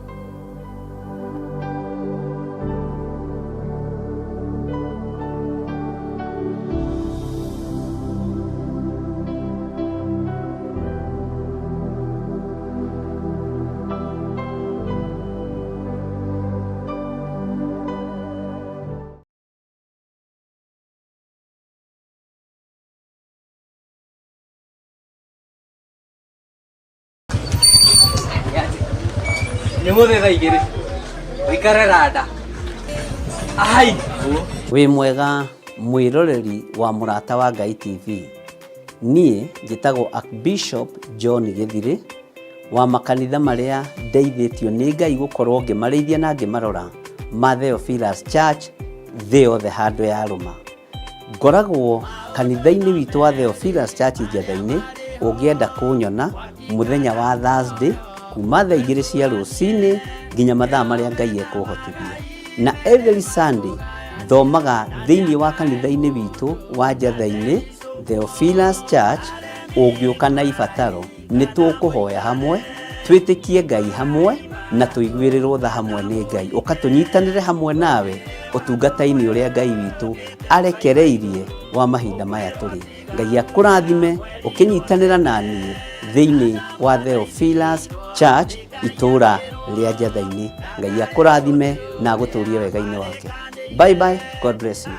Nĩ mũthĩ thaa igĩrĩ ũikare rada ai. Wĩ mwega mwĩroreri wa Mũrata wa Ngai TV. Niĩ njĩtagwo Archbishop John Gĩthirĩ wa makanitha marĩa ndeithĩtio nĩ Ngai gũkorwo ngĩmarĩithia na ngĩmarora ma Theophilus Church thĩ yothe handũ yarũma. Ngoragwo kanitha-inĩ witũ wa Theophilus Church Njatha-inĩ, ũngĩenda kũnyona mũthenya wa Thursday kuma thaa 2 cia rũcinĩ nginya mathaa marĩa Ngai ekũhotithia. Na every Sunday thomaga thĩinĩ wa kanitha-inĩ witũ wa Njatha-inĩ Theophilus Church. Ũngĩũka na ibataro nĩ tũkũhoya hamwe, twĩtĩkie Ngai hamwe na tũiguĩrĩrwo tha hamwe nĩ Ngai. Ũka tũnyitanĩre hamwe nawe ũtungata-inĩ ũrĩa Ngai witũ arekereirie wa mahinda maya tũrĩ. Ngai akũrathime ũkĩnyitanĩra na niĩ thĩinĩ wa Theophilus Church itũra rĩa Njatha-inĩ. Ngai akũrathime na agũtũrie wega-inĩ wake. Bye bye, God bless you.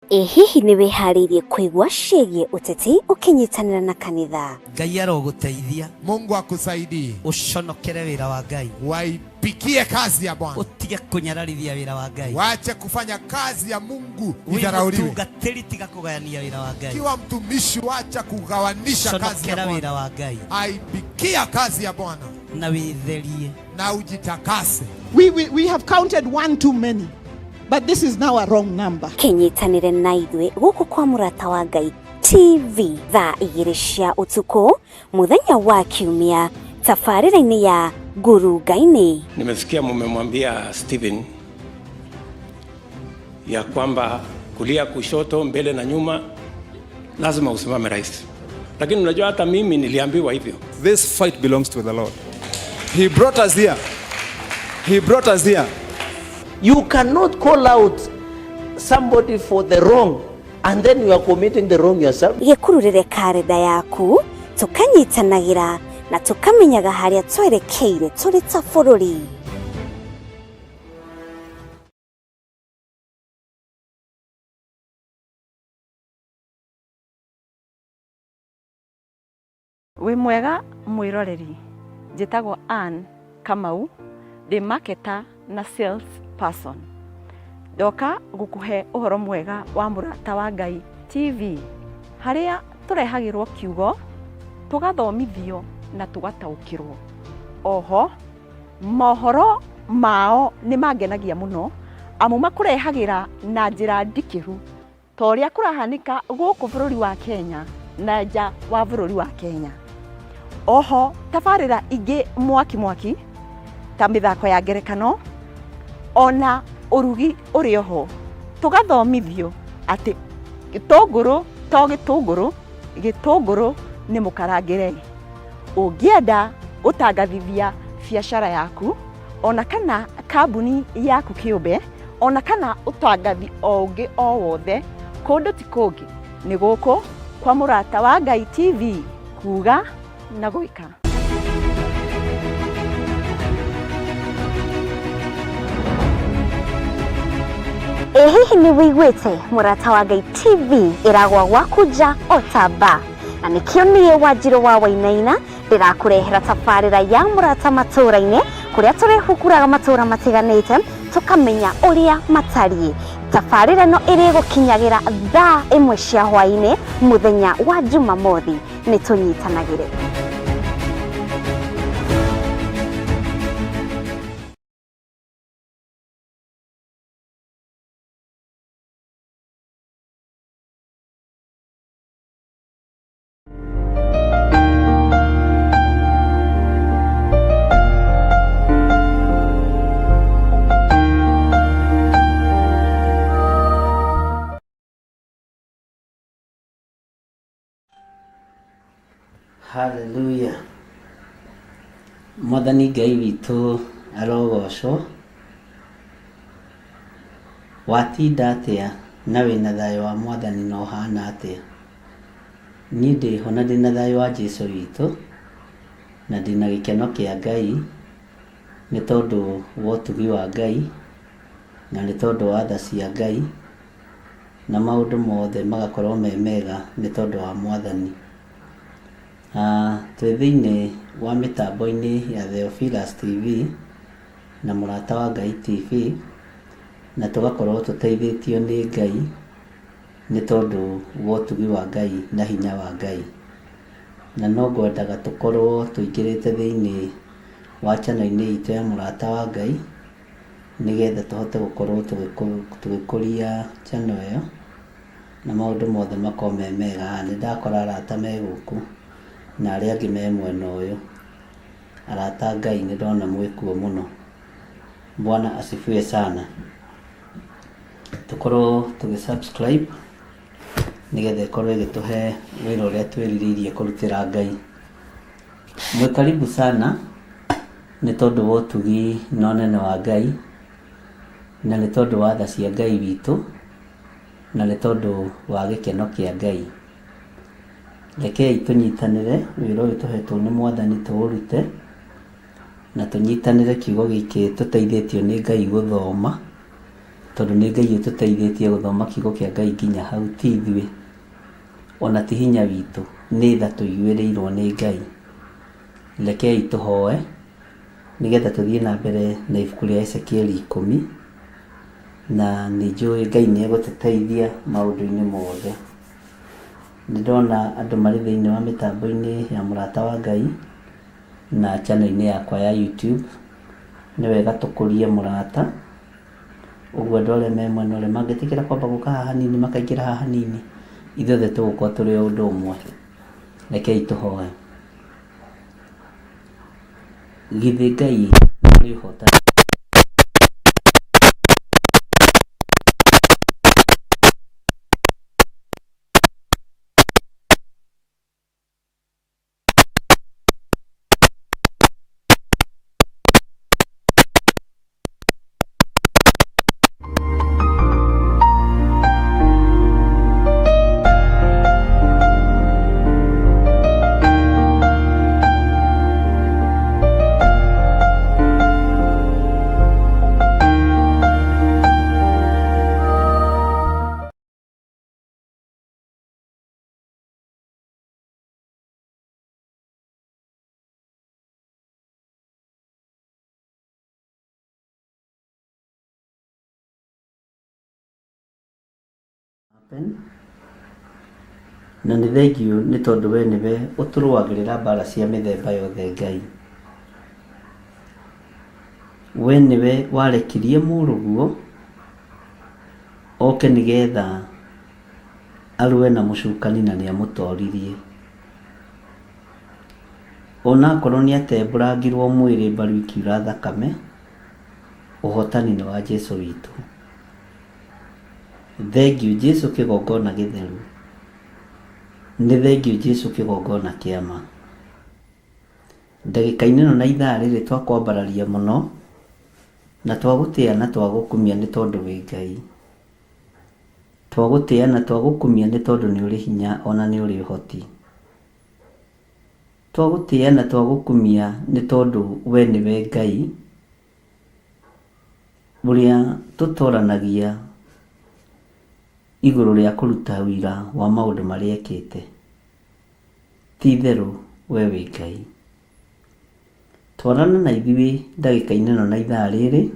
Ĩ hihi nĩ wĩharĩirie kũigua ciĩgiĩ ũteti ũkĩnyitanĩra na kanitha? Ngai arogũteithia. Mungu akusaidie. Ũconokere wĩra wa Ngai. Waipikie kazi ya Bwana. Ũtige kũnyararithia wĩra wa Ngai. Wache kufanya kazi ya Mungu Wĩ idharauliwe. mũtungatĩri tiga kũgayania wĩra wa Ngai. Kiwa mtumishi, wacha kugawanisha kazi ya Conokera wĩra Bwana. wa Ngai Aipikia kazi ya Bwana na wĩtherie. na ujitakase. We have counted one too many, but this is now a wrong number. Kĩnyitanĩre na ithuĩ gũkũ kwa Mũrata wa Ngai TV thaa 2 cia ũtukũ mũthenya wa Kiumia tabarĩra-inĩ ya Ngurunga-inĩ. Nimesikia mumemwambia Stephen ya kwamba kulia, kushoto, mbele na nyuma lazima usimame rais, lakini unajua hata mimi niliambiwa hivyo. This fight belongs to the Lord. He brought us here. He brought us here. You cannot call out somebody for the wrong and then you are committing the wrong yourself. Gĩkururĩre karenda yaku tũkanyitanagĩra na tũkamenyaga harĩa twerekeire tũrĩ ta bũrũri. Wĩ mwega mwĩroreri, njĩtagwo Ann Kamau, ndĩ marketer na sales person. Ndoka gũkũhe ũhoro mwega wa Mũrata wa Ngai TV, harĩa tũrehagĩrwo kiugo, tũgathomithio na tũgataũkĩrwo. Oho, mohoro mao nĩ mangenagia mũno, amu makũrehagĩra na njĩra ndikĩru ta ũrĩa kũrahanĩka gũkũ bũrũri wa Kenya na nja wa bũrũri wa Kenya. Oho, tabarĩra ingĩ mwaki mwaki ta mĩthako ya ngerekano ona ũrugi ũrĩ oho, tũgathomithio atĩ gĩtũngũrũ to gĩtũngũrũ, gĩtũngũrũ nĩ mũkarangĩre. Ũngĩenda gũtangathithia biacara yaku ona kana kambuni yaku kĩũmbe ona kana ũtangathi o ũngĩ o wothe, kũndũ ti kũngĩ nĩ gũkũ kwa Mũrata wa Ngai TV, kuga na gwĩka. Ĩ hihi nĩ wĩiguĩte Mũrata wa Ngai TV ĩragwa gwaku nja o ta mba, na nĩkĩo niĩ Wanjirũ wa Wainaina ndĩrakũrehera tabarĩra ya Mũrata matũũra-inĩ kũrĩa tũrĩhukuraga matũũra matiganĩte tũkamenya ũrĩa matariĩ. Tabarĩra ĩno ĩrĩgũkinyagĩra thaa 1 cia hwaĩ-inĩ mũthenya wa Jumamothi. Nĩ tũnyitanagĩre. Haleluya. Mwathani Ngai witũ arogocwo. Watinda atĩa na wĩna thayũ wa Mwathani na ũhana atĩa? Niĩ ndĩho na ndĩna thayũ wa Jesu witũ na ndĩna gĩkeno kĩa Ngai nĩ tondũ wa ũtugi wa Ngai na nĩ tondũ wa tha cia Ngai na maũndũ mothe magakorwo me mega nĩ tondũ wa Mwathani. Twĩ thĩinĩ wa mĩtambo-inĩ ya Theophilus TV na Mũrata wa Ngai TV, na tũgakorwo tũteithĩtio nĩ Ngai nĩ tondũ wa ũtugi wa Ngai na hinya wa Ngai. Na no ngwendaga tũkorwo tũingĩrĩte thĩinĩ wa channel-inĩ itũ ya Mũrata wa Ngai, nĩgetha tũhote gũkorwo tũgĩkũria channel ĩyo, na maũndũ mothe makorwo me mega. Haha nĩ ndakora arata me gũkũ na arĩa angĩ me mwena ũyũ. Arata a Ngai nĩ ndona mwĩkuo mũno. Bwana asifiwe sana. Tũkorwo tũgĩ subscribe nĩgetha ĩkorwo ĩgĩtũhe wĩra ũrĩa twĩrirĩirie kũrutĩra Ngai. Mwĩ karibu sana nĩ tondũ wa ũtugi na ũnene wa Ngai, na nĩ tondũ wa tha cia Ngai witũ, na nĩ tondũ wa gĩkeno kĩa Ngai. Rekei tũnyitanĩre wĩra ũyũ tũhetwo nĩ Mwathani tũũrute, na tũnyitanĩre kiugo gĩkĩ tũteithĩtio nĩ Ngai gũthoma, tondũ nĩ Ngai ũtũteithĩtie gũthoma kiugo kĩa Ngai nginya hau, ti ithuĩ, ona ti hinya witũ, nĩ tha tũiguĩrĩirwo nĩ Ngai. Rekei tũhoe nĩgetha tũthiĩ na mbere na ibuku rĩa Ezekieli ikũmi, na nĩ njũĩ Ngai nĩ egũtũteithia maũndũ-inĩ mothe. Nĩ ndona andũ marĩ thĩinĩ wa mĩtambo-inĩ ya Mũrata wa Ngai na channel-inĩ yakwa ya YouTube. Nĩ wega tũkũrie mũrata, ũguo andũ arĩa me mwena ũrĩa mangĩtĩkĩra kwamba gũka haha hanini makaingĩra haha hanini, ithuothe tũgũkorwo tũrĩ o ũndũ ũmwe. Rekei tũhoe. Githĩ Ngai nĩ ũhotani Na nĩ thengiũ nĩ tondũ we nĩwe ũtũrũagĩrĩra mbara cia mĩthemba yothe Ngai. We nĩwe warekirie mũrũguo oke nĩgetha arũe na mũcukani na nĩ amũtoririe. Ona akorwo nĩ atembũrangirwo mwĩrĩ mbaru ikiura thakame, ũhotani nĩ wa Jesu witũ. Thengiũ Jesu kĩgongona gĩtheru. Nĩ thengiũ Jesu kĩgongona kĩa ma. Ndagĩka-inĩ ĩno na ithaa rĩrĩ twakwambararia mũno, na twagũtĩa na twagũkumia nĩ tondũ wĩ Ngai. Twagũtĩa na twagũkumia nĩ tondũ nĩ ũrĩ hinya ona nĩ ũrĩ ũhoti. Twagũtĩa na twagũkumia nĩ tondũ we nĩwe Ngai ũrĩa tũtoranagia igũrũ rĩa kũruta ũira wa maũndũ marĩa ekĩte. Ti itherũ we wĩ Ngai. Twarana na ithuĩ ndagĩka-inĩ ĩno na ithaa rĩrĩ,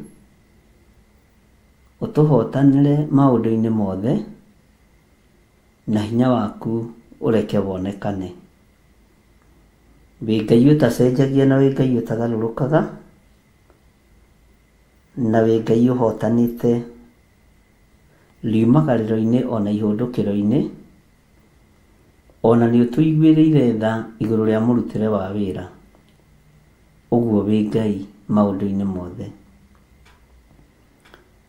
ũtũhotanĩre maũndũ-inĩ mothe, na hinya waku ũreke wonekane. Wĩ Ngai ũtacenjagia na wĩ Ngai ũtagarũrũkaga, na wĩ Ngai ũhotanĩte riumagarĩro-inĩ ona ihũndũkĩro-inĩ, ona nĩ ũtũiguĩrĩire tha igũrũ rĩa mũrutĩre wa wĩra. Ũguo wĩ Ngai maũndũ-inĩ mothe.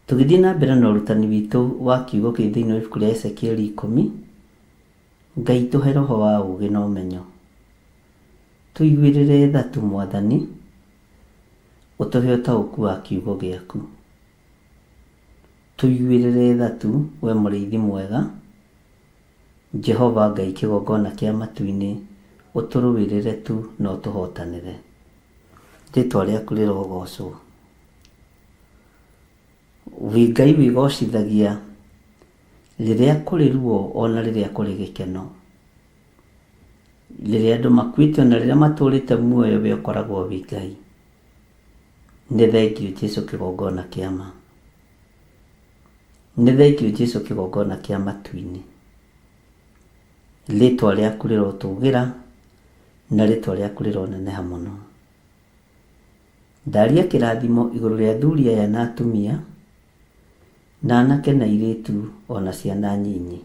Tũgĩthiĩ na mbere na ũrutani witũ wa kiugo kĩ thĩinĩ wa ibuku rĩa Ezekieli ikũmi, Ngai tũhe roho wa ũũgĩ na ũmenyo. Tũiguĩrĩre tha tu Mwathani, ũtũhe ũtaũku wa kiugo gĩaku. Tũiguĩrĩre tha tu we mũrĩithi mwega, Jehova Ngai kĩgongona kĩa matu-inĩ, ũtũrũĩrĩre tu na ũtũhotanĩre. Rĩtwa rĩaku rĩrogocwo. Wĩ Ngai wĩgocithagia rĩrĩa kũrĩ ruo ona rĩrĩa kũrĩ gĩkeno. Rĩrĩa andũ makuĩte ona rĩrĩa matũrĩte muoyo we ũkoragwo wĩ Ngai. Nĩ thengiũ Jesu kĩgongona kĩa ma. Nĩ thengiũ Jesu kĩgongona kĩa matu-inĩ. Rĩtwa rĩaku rĩrotũgĩra na rĩtwa rĩaku rĩroneneha mũno. Ndaria kĩrathimo igũrũ rĩa athuri aya na atumia, na anake na airĩtu ona ciana nyinyi.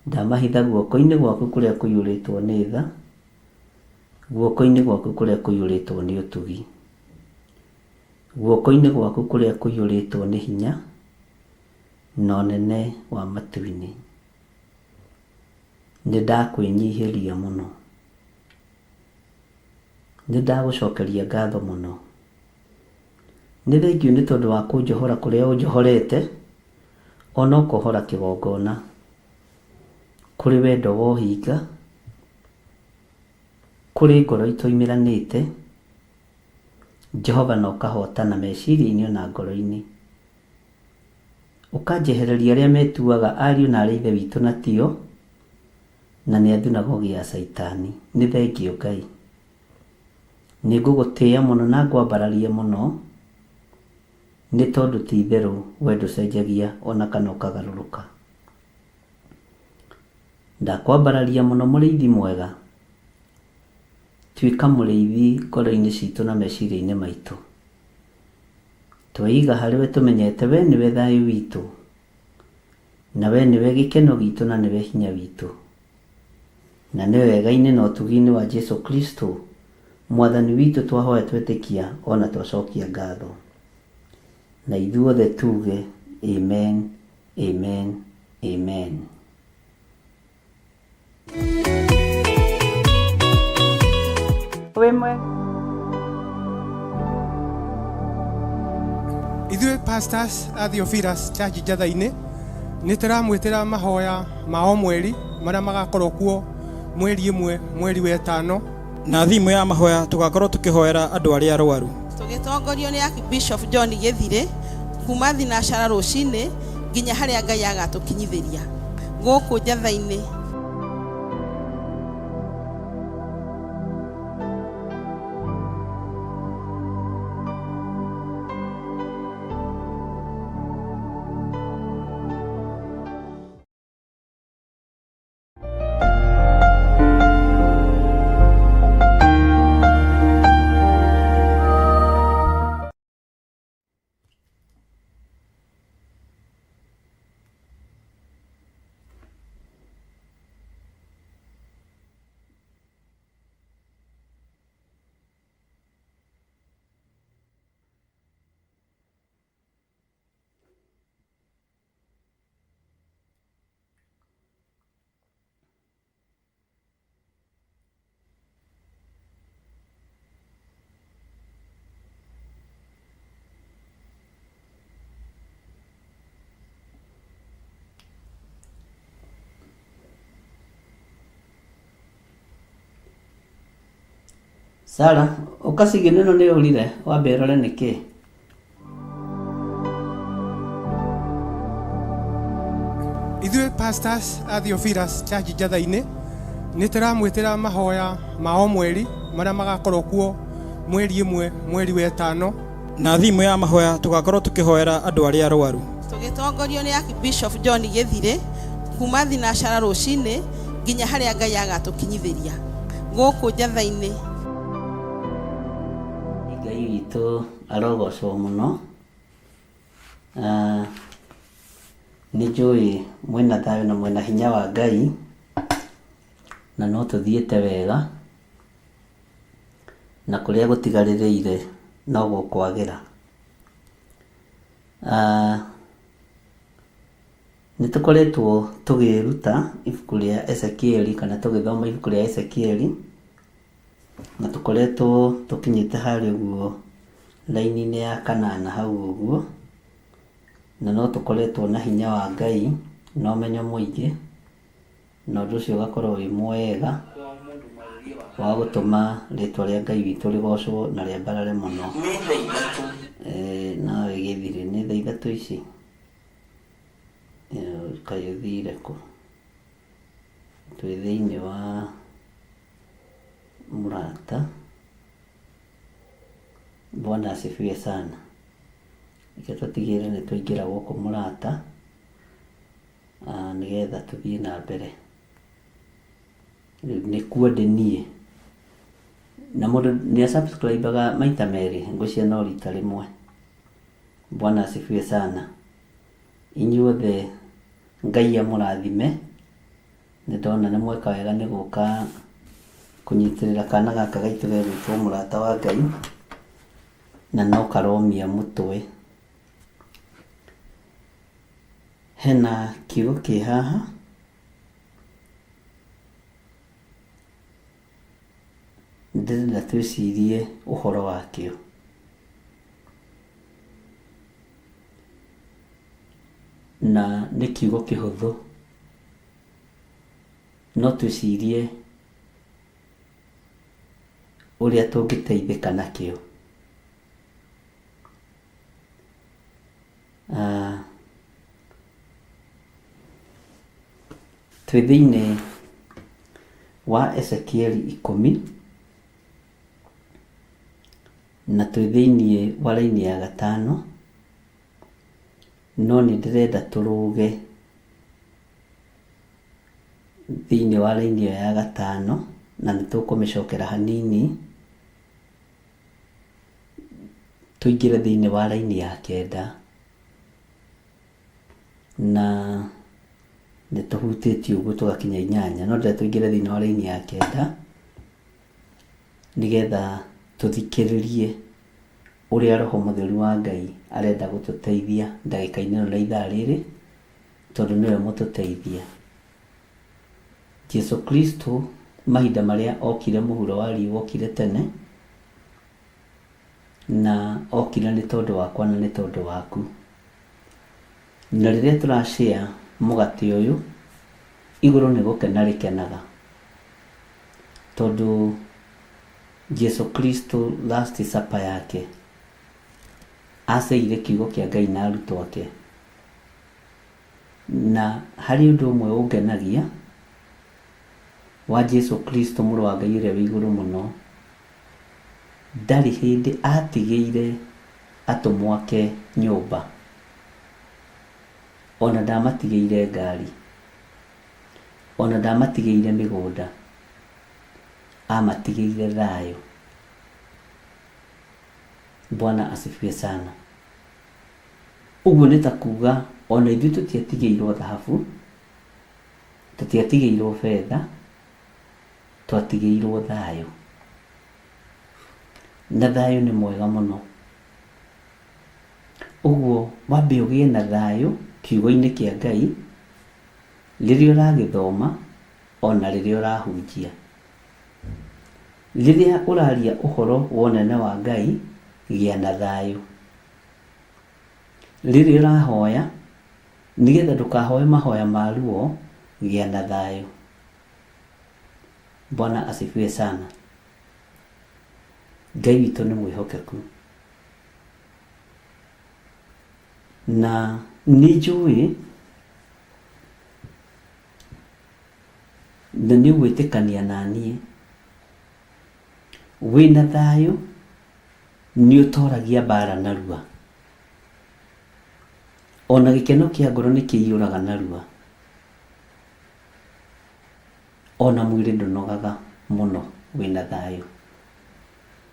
Ndamahitha guoko-inĩ gwaku kũrĩa kũiyũrĩtwo nĩ tha, guoko-inĩ gwaku kũrĩa kũiyũrĩtwo nĩ ũtugi, guoko-inĩ gwaku kũrĩa kũiyũrĩtwo nĩ hinya na ũnene wa matu-inĩ. Nĩ ndakwĩnyihĩria mũno. Nĩ ndagũcokeria ngatho mũno. Nĩ thengiũ nĩ tondũ wa kũnjohora kũrĩa ũnjohorete, ona ũkohora kĩgongona. Kũrĩ wendo wa ũhinga, kũrĩ ngoro itoimĩranĩte, Jehova na ũkahotana meciria-inĩ ona ngoro-inĩ. Ũkanjehereria arĩa metuaga ariũ na arĩ ithe witũ na tio, na nĩ a thunagogi ya Caitani. Nĩ thengiũ Ngai. Nĩ ngũgũtĩĩa mũno na ngwambararie mũno, nĩ tondũ ti itherũ we ndũcenjagia ona kana ũkagarũrũka. Ndakwambararia mũno mũrĩithi mwega. Tuĩka mũrĩithi ngoro-inĩ citũ na meciria-inĩ maitũ. Tweiga harĩ we tũmenyete we nĩwe thayũ witũ, na we nĩwe gĩkeno gitũ na nĩwe hinya witũ. Na nĩ wega-inĩ na ũtugi-inĩ wa Jesu Kristo Mwathani witũ twahoya twetĩkia ona twacokia ngatho. Na ithuothe tuge amen, amen, amen. Wĩ mwega. Ithuĩ pastors a Theophilus Church Njatha-inĩ nĩ tũramwĩtĩra mahoya ma o mweri marĩa magakorwo kuo mweri ĩmwe mweri wa ĩtano. Na thimũ ya mahoya tũgakorwo tũkĩhoera andũ arĩa arwaru. Tũgĩtongorio nĩ Archbishop John Gĩthirĩ kuma thinacara rũcinĩ nginya harĩa Ngai agatũkinyithĩria gũkũ Njatha-inĩ. Sara, ũkacigĩ ĩno nĩ ũrire wambe ũrore nĩ kĩĩ. Ithuĩ pastors a Theophilus Church Njatha-inĩ nĩ tũramwĩtĩra mahoya ma o mweri marĩa magakorwo kuo mweri ĩmwe mweri wa ĩtano. Na thimũ ya mahoya tũgakorwo tũkĩhoera andũ arĩa arwaru. Tũgĩtongorio nĩ Archbishop John Gĩthirĩ kuma thinacara rũcinĩ nginya harĩa Ngai agatũkinyithĩria gũkũ Njatha-inĩ. Ngai witũ arogocwo mũno. Ah, nĩ njũĩ mwĩna thayũ na mwĩna hinya wa Ngai na no tũthiĩte wega na kũrĩa gũtigarĩrĩire no gũkwagĩra. Ah, nĩ tũkoretwo tũgĩĩruta ibuku rĩa Ezekieli kana tũgĩthoma ibuku rĩa Ezekieli. Na tũkoretwo tũkinyĩte harĩa ũguo raini-inĩ ya kanana hau ũguo, na no tũkoretwo na hinya wa Ngai na ũmenyo mũingĩ, na ũndũ ũcio ũgakorwo wĩ mwega wa gũtũma rĩtwa rĩa Ngai witũ rĩgocwo na rĩambarare mũno. Nawe gĩthirĩ nĩ thaa ithatũ ici? Kaĩ ũthire kũ? Twĩ thĩinĩ wa Mũrata. Bwana asifiwe sana. Reke tũtigĩrĩre nĩ twaingĩra gũkũ Mũrata, nĩgetha tũthiĩ na mbere. Rĩu nĩkuo ndĩ niĩ. Na mũndũ nĩ a subscribe aga maita merĩ, ngwĩciria no rita rĩmwe. Bwana asifiwe sana. Inyuothe Ngai amũrathime. Nĩ ndona nĩ mweka wega nĩ gũka kũnyitĩrĩra kana gaka gaitũ gegwĩtwo Mũrata wa Ngai, na no karomia mũtwe. Hena kiugo kĩ haha, ndĩrenda twĩcirie ũhoro wakĩo. Na nĩ kiugo kĩhũthũ, no twĩcirie ũrĩa tũngĩteithĩka nakĩo. Twĩ thĩinĩ wa Ezekieli ikũmi, na twĩ thĩinĩ wa raini ya gatano, no nĩ ndĩrenda tũrũge thĩinĩ wa raini ĩyo ya gatano, na nĩ tũkũmĩcokera hanini, tũingĩre thĩinĩ wa raini ya kenda, na nĩ tũhutĩtie ũguo tũgakinya inyanya, no ndĩrenda tũingĩre thĩinĩ wa raini ya kenda, nĩgetha tũthikĩrĩrie ũrĩa Roho Mũtheru wa Ngai arenda gũtũteithia ndagĩka-inĩ ĩno na ithaa rĩrĩ, tondũ nĩwe mũtũteithia. Jesu Kristo mahinda marĩa okire mũhuro wa riũa okire tene, na okire nĩ tondũ wakwa na nĩ tondũ waku. Na rĩrĩa tũra share mũgate ũyũ, igũrũ nĩ gũkena rĩkenaga, tondũ Jesu Kristo last supper yake aceire kiugo kĩa Ngai na arutwo ake. Na harĩ ũndũ ũmwe ũngenagia wa Jesu Kristo mũrũ wa Ngai ũrĩa wĩ igũrũ mũno, ndarĩ hĩndĩ atigĩire atũmwo ake nyũmba, ona ndamatigĩire ngari, ona ndamatigĩire mĩgũnda, amatigĩire thayũ. Bwana asifiwe sana. Ũguo nĩ ta kuga ona ithuĩ tũtiatigĩirwo thahabu, tũtiatigĩirwo betha, twatigĩirwo thayũ. Na thayũ nĩ mwega mũno. Ũguo wambe ũgĩe na thayũ kiugo-inĩ kĩa Ngai, rĩrĩa ũragĩthoma ona rĩrĩa ũrahunjia. Rĩrĩa ũraria ũhoro wa ũnene wa Ngai, gĩa na thayũ. Rĩrĩa ũrahoya, nĩgetha ndũkahoe mahoya ma ruo, gĩa na thayũ. Bwana asifiwe sana. Ngai witũ nĩ mwĩhokeku. Na nĩ njũĩ na nĩ ũgwĩtĩkania na niĩ, wĩna thayũ nĩ ũtoragia mbara narua. Ona gĩkeno kĩa ngoro nĩ kĩiyũraga narua. Ona mwĩrĩ ndũnogaga mũno wĩna thayũ.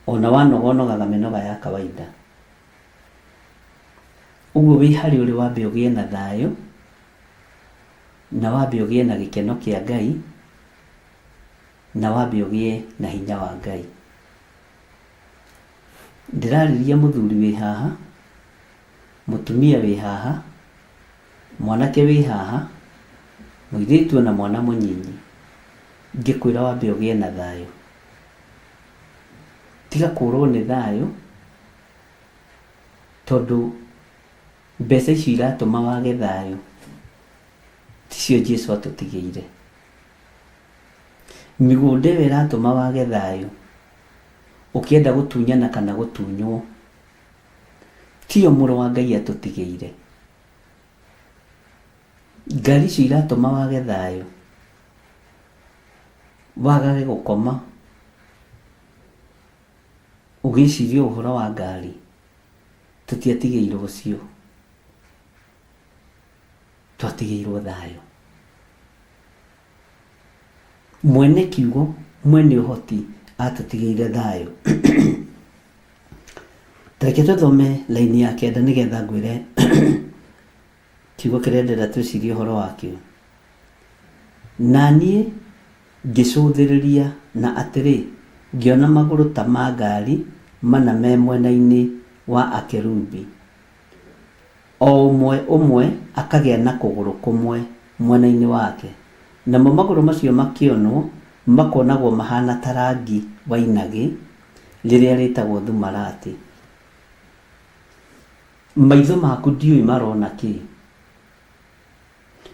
Ona wanoga ũnogaga mĩnoga ya kawaida. Ũguo wĩ harĩa ũrĩ wambe ũgĩe na thayũ, na wambe ũgĩe na gĩkeno kĩa Ngai, na wambe ũgĩe na hinya wa Ngai. Ndĩrarĩria mũthuri wĩ haha, mũtumia wĩ haha, mwanake wĩ haha, mũirĩtu ona mwana mũnyinyi, ngĩkwĩra wambe ũgĩe na thayũ. Tiga kũrwo nĩ thayũ tondũ mbeca icio iratũma wage thayũ ticio Jesu atũtigĩire. Mĩgũnda ĩyo ĩratũma wage thayũ ũkĩenda gũtunyana kana gũtunywo tiyo mũrũ wa Ngai atũtigĩire. Ngari icio iratũma wage thayũ, wagage gũkoma ũgĩciria ũhoro wa ngari, tũtiatigĩirwo ũcio, twatigĩirwo thayũ. Mwene kiugo, mwene ũhoti atũtigĩire thayũ. Tareke tũthome laini ya kenda nĩgetha ngwĩre kiugo kĩrĩa ndĩrenda twĩcirie ũhoro wakĩo. Na niĩ ngĩcũthĩrĩria, na atĩrĩ, ngĩona magũrũ ta ma ngaari mana me mwena-inĩ wa akerubi, o ũmwe ũmwe akagĩa na kũgũrũ kũmwe mwena-inĩ wake, namo magũrũ macio makĩonwo makonagwo mahaana ta rangi wa inagĩ rĩrĩa rĩĩtagwo thumarati. Maitho maku ndiũĩ marona kĩ,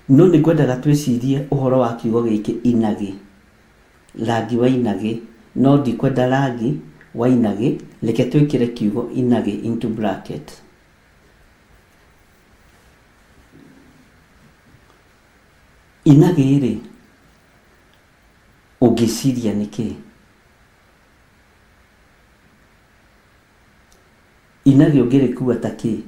no nĩ ngwendaga twĩcirie ũhoro wa kiugo gĩkĩ inagĩ, rangi wa inagĩ, no ndikwenda rangi wa inagĩ, reke twĩkĩre kiugo inagĩ into bracket. Inagĩ rĩ, ũngĩciria nĩ kĩĩ? Inagĩ ũngĩrĩkua ta kĩĩ?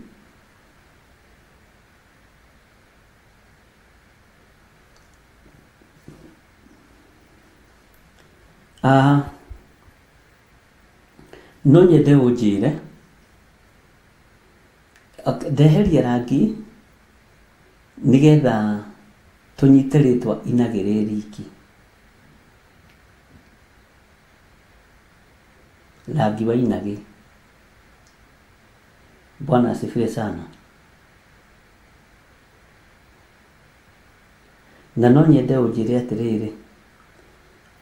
Ah, no nyende ũnjĩre ndeheria rangi nĩgetha tũnyite rĩtwa inagĩ rĩ riki. Rangi wa inagĩ. Bwana asifiwe sana. Na no nyende ũnjĩre atĩrĩrĩ,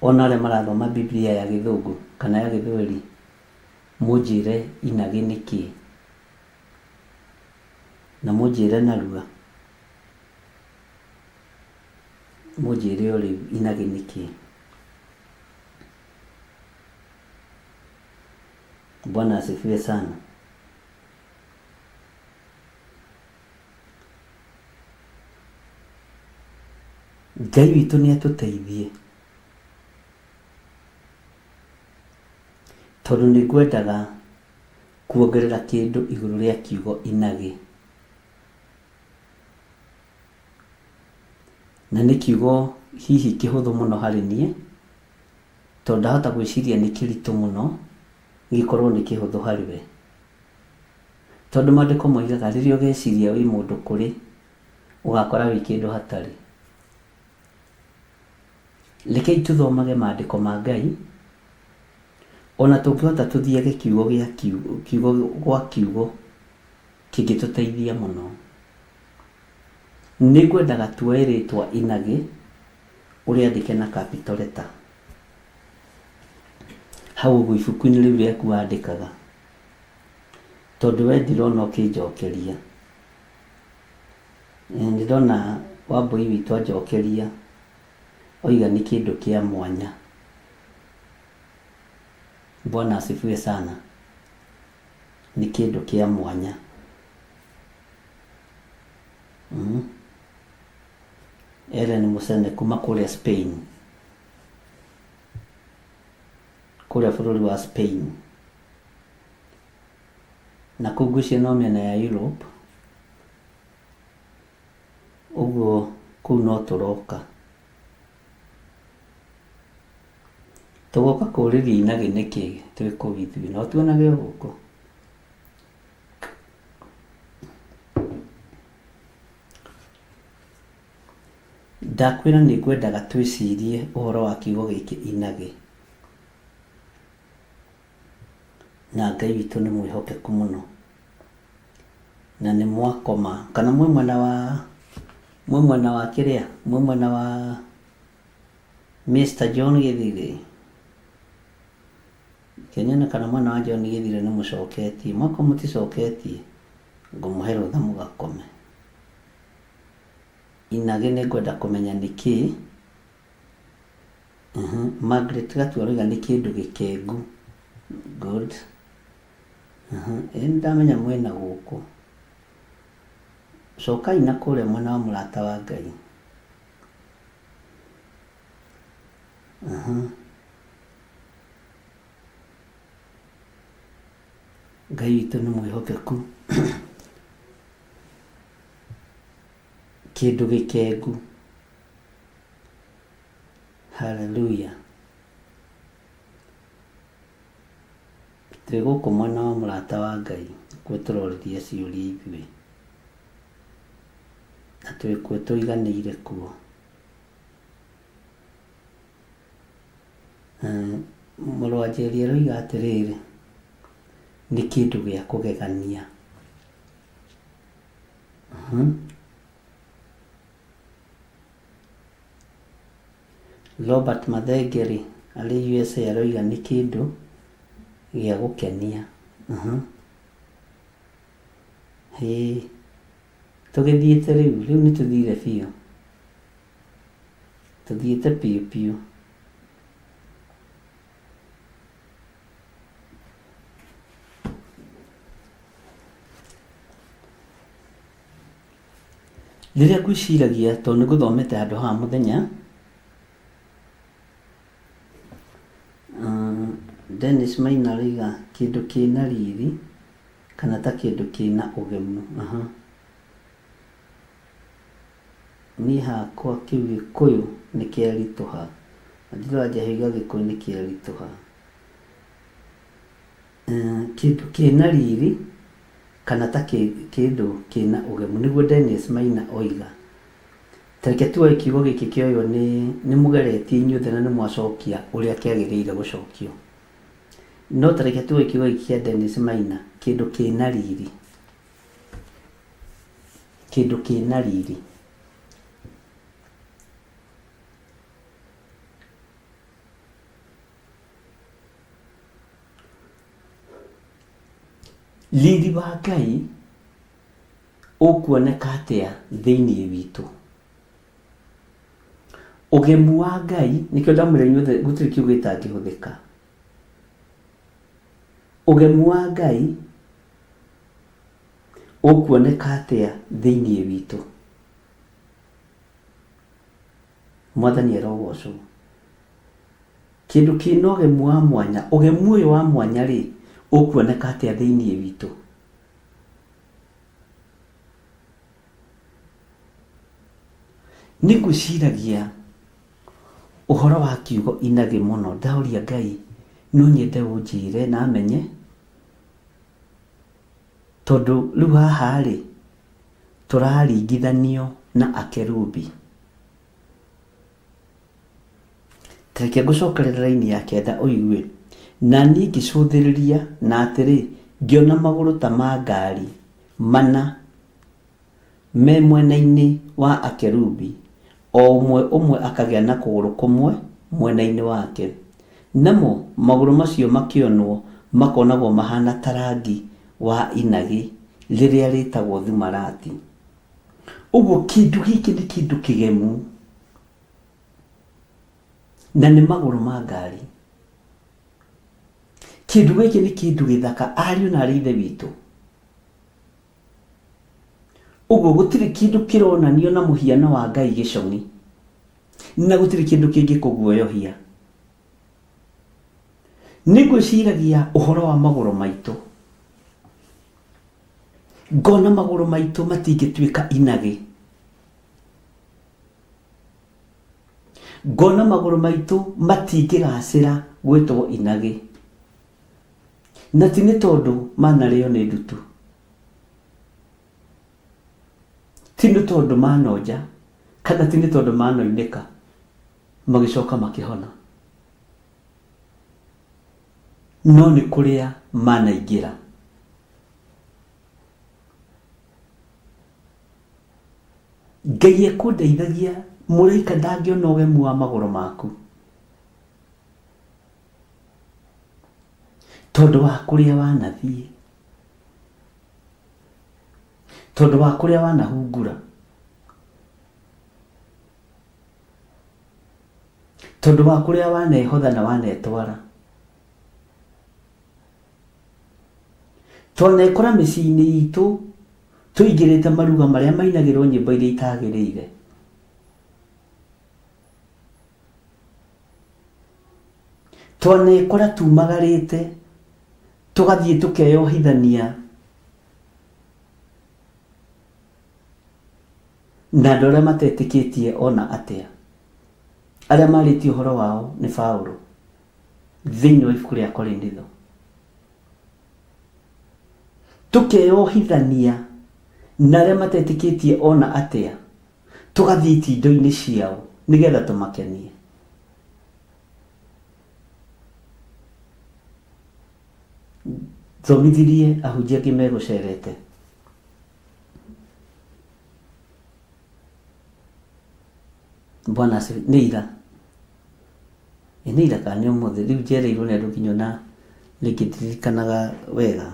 ona arĩa marathoma Biblia ya gĩthũngũ kana ya gĩthweri, mũnjĩre inagĩ nĩ kĩĩ, na mũnjĩre narua, mũnjĩre o rĩu inagĩ nĩ kĩĩ. Bwana asifiwe sana. Ngai witũ nĩ atũteithie tondũ nĩ ngwendaga kuongerera kĩndũ igũrũ rĩa kiugo inagĩ, na nĩ kiugo hihi kĩhũthũ mũno harĩ niĩ, tondũ ndahota gwĩciria nĩ kĩritũ mũno gĩkorwo nĩ kĩhũthũ harĩ we. Tondũ maandĩko moigaga rĩrĩa ũgeciria wĩ mũndũ kũrĩ, ũgakora wĩ kĩndũ hatarĩ. Rekei tũthomage maandĩko ma Ngai, ona tũngĩhota tũthiage kiugo gĩa kiugo, kiugo gwa kiugo kĩngĩtũteithia mũno. Nĩ ngwendaga tuoe rĩtwa inagĩ ũrĩandĩke na capital letter. Hau ũguo ibuku-inĩ rĩu rĩaku wandĩkaga. Tondũ we ndirona ũkĩnjokeria. Nĩndona Wambũi witũ anjokeria oiga nĩ kĩndũ kĩa mwanya. Bwana asifiwe sana. Nĩ kĩndũ kĩa mwanya. Ellen Mũcene kuma kũrĩa Spain. Kũrĩa bũrũri wa Spain. Na kũu ngwĩciria no mĩena ya Europe. Ũguo kũu no tũroka. Tũgoka kũrĩria inagĩ nĩkĩ twĩ kũu ithuĩ no tuonage o gũkũ. Ndakwĩra nĩ ngwendaga twĩcirie ũhoro wa kiugo gĩkĩ inagĩ. Na Ngai witũ nĩ mwĩhokeku mũno. Na nĩ mwakoma kana mwĩ mwena wa mwĩ mwena wa kĩrĩa mwĩ mwena wa Mr John Gĩthiri. Kenyone kana mwena wa John Gĩthire nĩ mũcoketie. Mwako mũticoketie, ngũmũhe rũtha mũgakome. Inagĩ nĩ ngwenda kũmenya nĩ kĩĩ. Margaret Gatua aroiga nĩ kĩndũ gĩkengu. Good. Ĩĩ nĩ ndamenya mwĩna gũkũ. Cokai na kũrĩa mwena wa mũrata wa Ngai. Ngai witũ nĩ mwĩhokeku. Kĩndũ gĩkengu. Hallelujah. Twĩ gũkũ mwena wa mũrata wa Ngai, nĩkuo tũrorĩria ciũria ithuĩ. Na twĩkuo tũiganĩire kuo. Mũrũ wa Njeri aroiga atĩrĩrĩ, nĩ kĩndũ gĩa kũgegania. Robert Mathengeri arĩ USA aroiga nĩ kĩndũ gĩa gũkenia. Hĩ, tũgĩthiĩte rĩu, rĩu nĩ tũthire biũ. Tũthiĩte biũ biũ. Rĩrĩa ngwĩciragia tondũ nĩ ngũthomete handũ haha mũthenya, Dennis Maina aroiga kĩndũ kĩna riri kana ta kĩndũ kĩna ũgemu. Niĩ hakwa kĩu gĩkũyũ nĩ kĩaritũha. Wanjirũ wa Njahi oiga gĩkũyũ nĩ kĩaritũha. Kĩndũ kĩna riri kana ta kĩndũ kĩna ũgemu nĩguo Dennis Maina oiga. Ta reke tuoe kiugo gĩkĩ kĩoywo nĩ nĩ mũgeretie inyuothe na nĩ mwacokia ũrĩa kĩagĩrĩire gũcokio. No ta reke tuoe kiugo gĩkĩ kĩa Dennis Maina, kĩndũ kĩna riri. Kĩndũ kĩna riri. Riri wa Ngai ũkuoneka atĩa thĩinĩ witũ? Ũgemu wa Ngai, nĩkĩo ndamwĩra inyuothe gũtirĩ kiugo gĩtangĩhũthĩka. Ũgemu wa Ngai ũkuoneka atĩa thĩinĩ witũ? Mwathani arogocwo. Kĩndũ kĩna ũgemu wa mwanya, ũgemu ũyũ wa mwanya rĩ, ũkuoneka atĩa thĩinĩ witũ? Nĩ ngwĩciragia ũhoro wa kiugo inagĩ mũno, ndaũria Ngai no nyende ũnjĩre na menye, tondũ rĩu haha rĩ, tũraringithanio na akerubi. Ta reke ngũcokerere raini ya kenda ũigue, Na niĩ ngĩcũthĩrĩria, na atĩrĩ, ngĩona magũrũ ta ma ngaari mana me mwena-inĩ wa akerubi, o ũmwe ũmwe akagĩa na kũgũrũ kũmwe mwena-inĩ wake, namo magũrũ macio makĩonwo makonagwo mahaana ta rangi wa inagĩ rĩrĩa rĩĩtagwo thumarati. Ũguo kĩndũ gĩkĩ nĩ kĩndũ kĩgemu. Na nĩ magũrũ ma ngari. Kĩndũ gĩkĩ nĩ kĩndũ gĩthaka ariũ na arĩ ithe witũ. Ũguo gũtirĩ kĩndũ kĩronanio na mũhiano wa Ngai gĩcong'i. Na gũtirĩ kĩndũ kĩngĩkũguoyohia. Nĩ ngwĩciragia ũhoro wa magũrũ maitũ. Ngona magũrũ maitũ matingĩtuĩka inagĩ. Ngona magũrũ maitũ matingĩgacĩra gwĩtwo inagĩ. Na ti nĩ tondũ manarĩo nĩ ndutu. Ti nĩ tondũ manonja kana ti nĩ tondũ manoinĩka magĩcoka makĩhona. No nĩ kũrĩa manaingĩra. Ngai ekũndeithagia mũraika ndangĩona ũgemu wa magũrũ maku. Tondũ wa kũrĩa wanathiĩ, tondũ wa kũrĩa wanahungura, tondũ wa kũrĩa wanehotha na wanetwara. Twanekora mĩciĩ-inĩ itũ tũingĩrĩte maruga marĩa mainagĩrwo nyĩmbo iria itagĩrĩire. Twanekora tumagarĩte tũgathiĩ tũkeyohithania na andũ arĩa matetĩkĩtie ona atĩa. Arĩa marĩtie ũhoro wao nĩ Paũlũ thĩinĩ wa ibuku rĩa Korinitho. Tũkeyohithania na arĩa matetĩkĩtie ona atĩa, tũgathiĩ itindo-inĩ ciao nĩgetha tũmakenie. Thomithirie ahunjia angĩ megũcerete. Bwana asifiwe. Nĩ ira. Ĩ nĩ ira kana nĩ ũmũthĩ? Rĩu njereirwo nĩ andũ nginya ona rĩngĩ ndiririkanaga wega.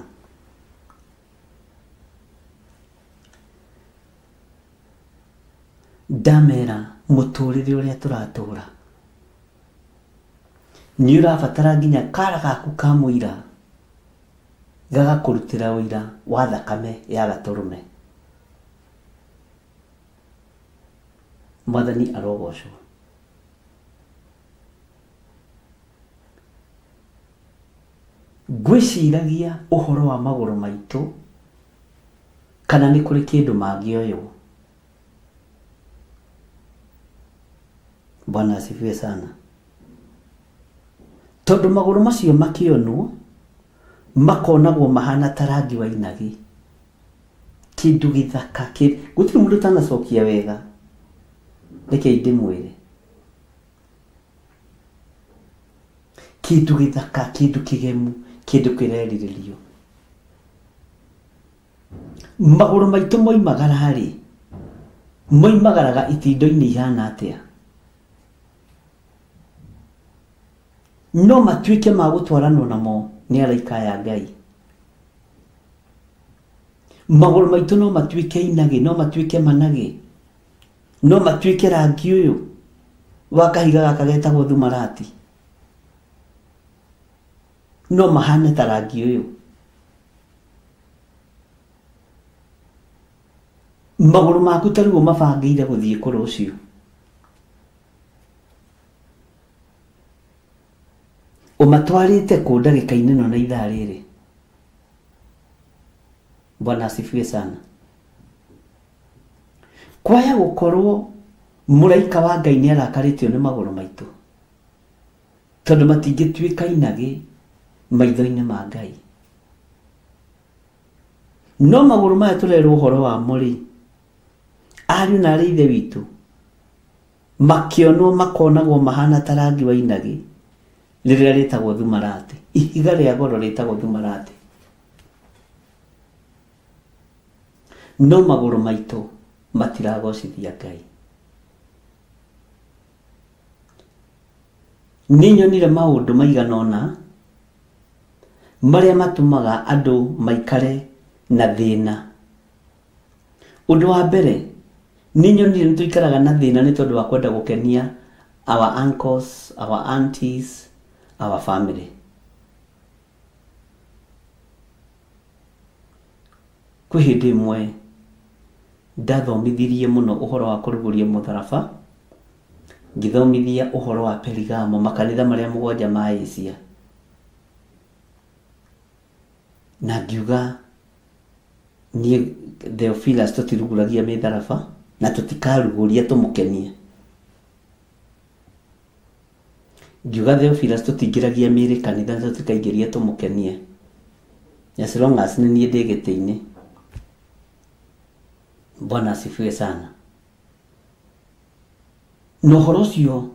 Ndamera mũtũrĩre ũrĩa tũratũra nĩ ũrabatara nginya kara gaku ka mũira gagakũrutĩra ũira wa thakame ya gatũrũme. Mwathani arogocwo. Ngwĩciragia ũhoro wa magũrũ maitũ kana nĩ kũrĩ kĩndũ mangĩoywo. Bwana asifiwe sana. Tondũ magũrũ macio makĩonwo makonagwo mahana ta rangi wa inagi. Kĩndũ gĩthaka, gũtirĩ mũndũ ũtanacokia wega. Rekei ndĩmwĩre. Kĩndũ gĩthaka, kĩndũ kĩgemu, kĩndũ kĩrerirĩrio. Magũrũ maitũ moimagara-rĩ, moimagaraga itindo-inĩ ihana atĩa? No matuĩke ma gũtwaranwo namo nĩ araika aya a Ngai. Magũrũ maitũ no matuĩke inagĩ, no matuĩke managĩ, no matuĩke rangi ũyũ wa kahiga gaka getagwo thumarati. No mahane ta rangi ũyũ. Magũrũ maku ta rĩu ũmabangĩire gũthiĩ kũ rũciũ? Ũmatwarĩte kũ ndagĩka-inĩ ĩno na ithaa rĩrĩ? Bwana asifiwe sana. Kwaya gũkorwo mũraika wa Ngai nĩ arakarĩtio nĩ magũrũ maitũ, tondũ matingĩtuĩka inagĩ maitho-inĩ ma Ngai. No magũrũ maya tũrerwo ũhoro wamo rĩ, ariũ na arĩ ithe witũ, makĩonwo makonagwo mahana ta rangi wa inagĩ rĩrĩa rĩtagwo thumarati, ihiga rĩa goro rĩtagwo thumarati. No magũrũ maitũ matiragocithia Ngai. Nĩ nyonire maũndũ maigana ũna marĩa matũmaga andũ maikare na thĩna. Ũndũ wa mbere, nĩ nyonire nĩ tũikaraga na thĩna nĩ tondũ wa kwenda gũkenia our uncles, our aunties, our family. Kwĩ hĩndĩ ĩmwe ndathomithirie mũno ũhoro wa kũrugũria mũtharaba, ngĩthomithia ũhoro wa Perigamo, makanitha marĩa mũgwanja ma Asia. Na ngiuga niĩ Theophilus tũtirugũragia mĩtharaba na tũtikarugũria tũmũkenie. Ngiuga Theophilus tũtingĩragia mĩĩrĩ kanitha na tũtikaingĩria tũmũkenie. As long as nĩ niĩ ndĩ gĩtĩ-inĩ. Bwana asifiwe sana. Na ũhoro ũcio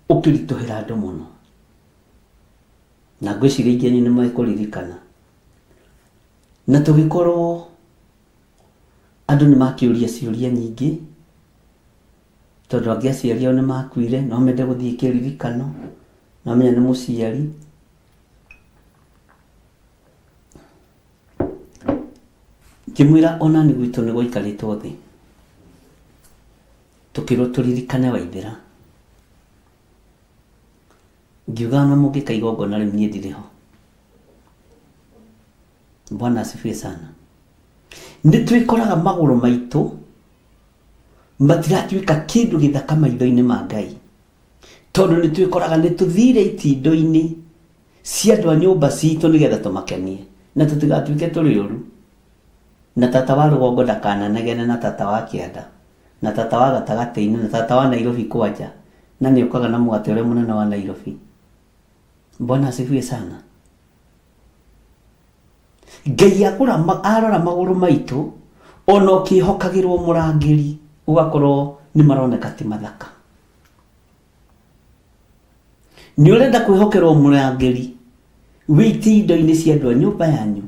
ũkĩritũhĩra andũ mũno. Na ngwĩciria aingĩ anyu nĩ mekũririkana. Na tũgĩkorwo andũ nĩ makĩũria ciũria nyingĩ, tondũ angĩ aciari ao nĩ makuire, no mende gũthiĩ kĩririkano, no menya nĩ mũciari. Ngĩmwĩra ona nĩ gwitũ nĩ gwaikarĩtwo thĩ tũkĩrwo tũririkane Waithĩra. Ngiuga ona mũngĩka igongona rĩu niĩ ndirĩ ho. Bwana asifiwe sana. Nĩ twĩkoraga magũrũ maitũ matiratuĩka kĩndũ gĩthaka maitho-inĩ ma Ngai, tondũ nĩ twĩkoraga nĩ tũthire itindo-inĩ cia andũ a nyũmba citũ nĩgetha tũmakenie na tũtigatuĩke tũrĩ ũru, na tata wa rũgongo ndakananegene na tata wa kĩanda na tata wa gatagatĩ-inĩ na tata wa Nairobi kwanja, na nĩ okaga na mũgate ũrĩa mũnene wa Nairobi. Bwana asifiwe sana. Ngai agũra arora magũrũ maitũ, ona ũkĩhokagĩrwo mũrangĩri ũgakorwo nĩ maroneka ti mathaka. Nĩ ũrenda kwĩhokerwo mũrangĩri wĩ itindo-inĩ cia andũ a nyũmba yanyu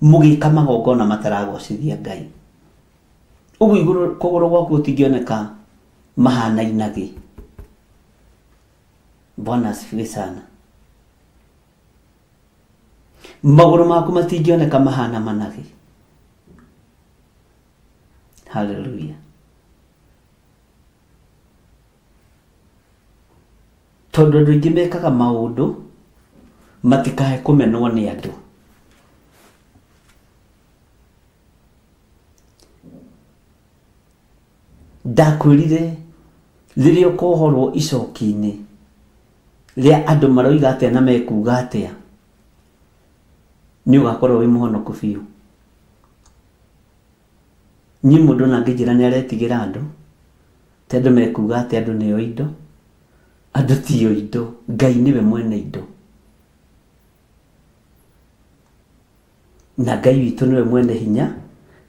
mũgĩka magongona mataragocithia Ngai. Ũguo igũrũ kũgũrũ gwaku gũtingĩoneka mahana inagĩ. Bwana asifiwe sana. Magũrũ maku matingĩoneka mahana managĩ. Haleluya. Tondũ andũ aingĩ mekaga maũndũ matikae kũmenwo nĩ andũ. Ndakwĩrire rĩrĩa ũkohorwo icoki-inĩ rĩa andũ maroiga atĩa na mekuga atĩa, nĩ ũgakorwo wĩ mũhonoku biũ. Niĩ mũndũ ona angĩnjĩra nĩ aretigĩra andũ, ti andũ mekuga atĩa, andũ nĩo indo, andũ tio indo, Ngai nĩwe mwene indo. Na Ngai witũ nĩwe mwene hinya,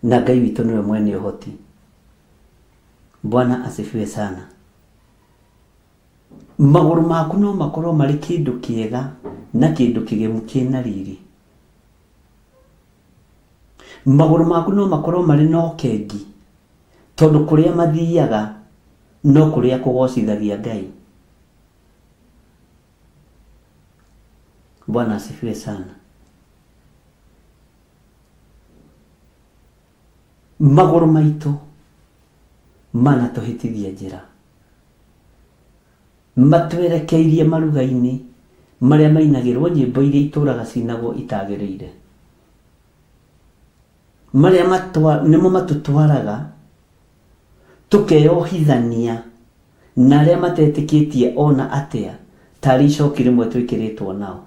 na Ngai witũ nĩwe mwene ũhoti. Bwana asifiwe sana. Magũrũ maku no makorwo marĩ kĩndũ kĩega na kĩndũ kĩgemu kĩna riri. Magũrũ maku no makorwo marĩ na ũkengi, tondũ kũrĩa mathiaga no kũrĩa kũgocithagia Ngai. Bwana asifiwe sana. Magũrũ maitũ manatũhĩtithia njĩra, matwerekeirie maruga-inĩ marĩa mainagĩrwo nyĩmbo iria itũraga cinagwo itagĩrĩire, marĩa nĩmo matũtwaraga tũkeyohithania na arĩa matetĩkĩtie ona atĩa tarĩ icoki rĩmwe twĩkĩrĩtwo nao.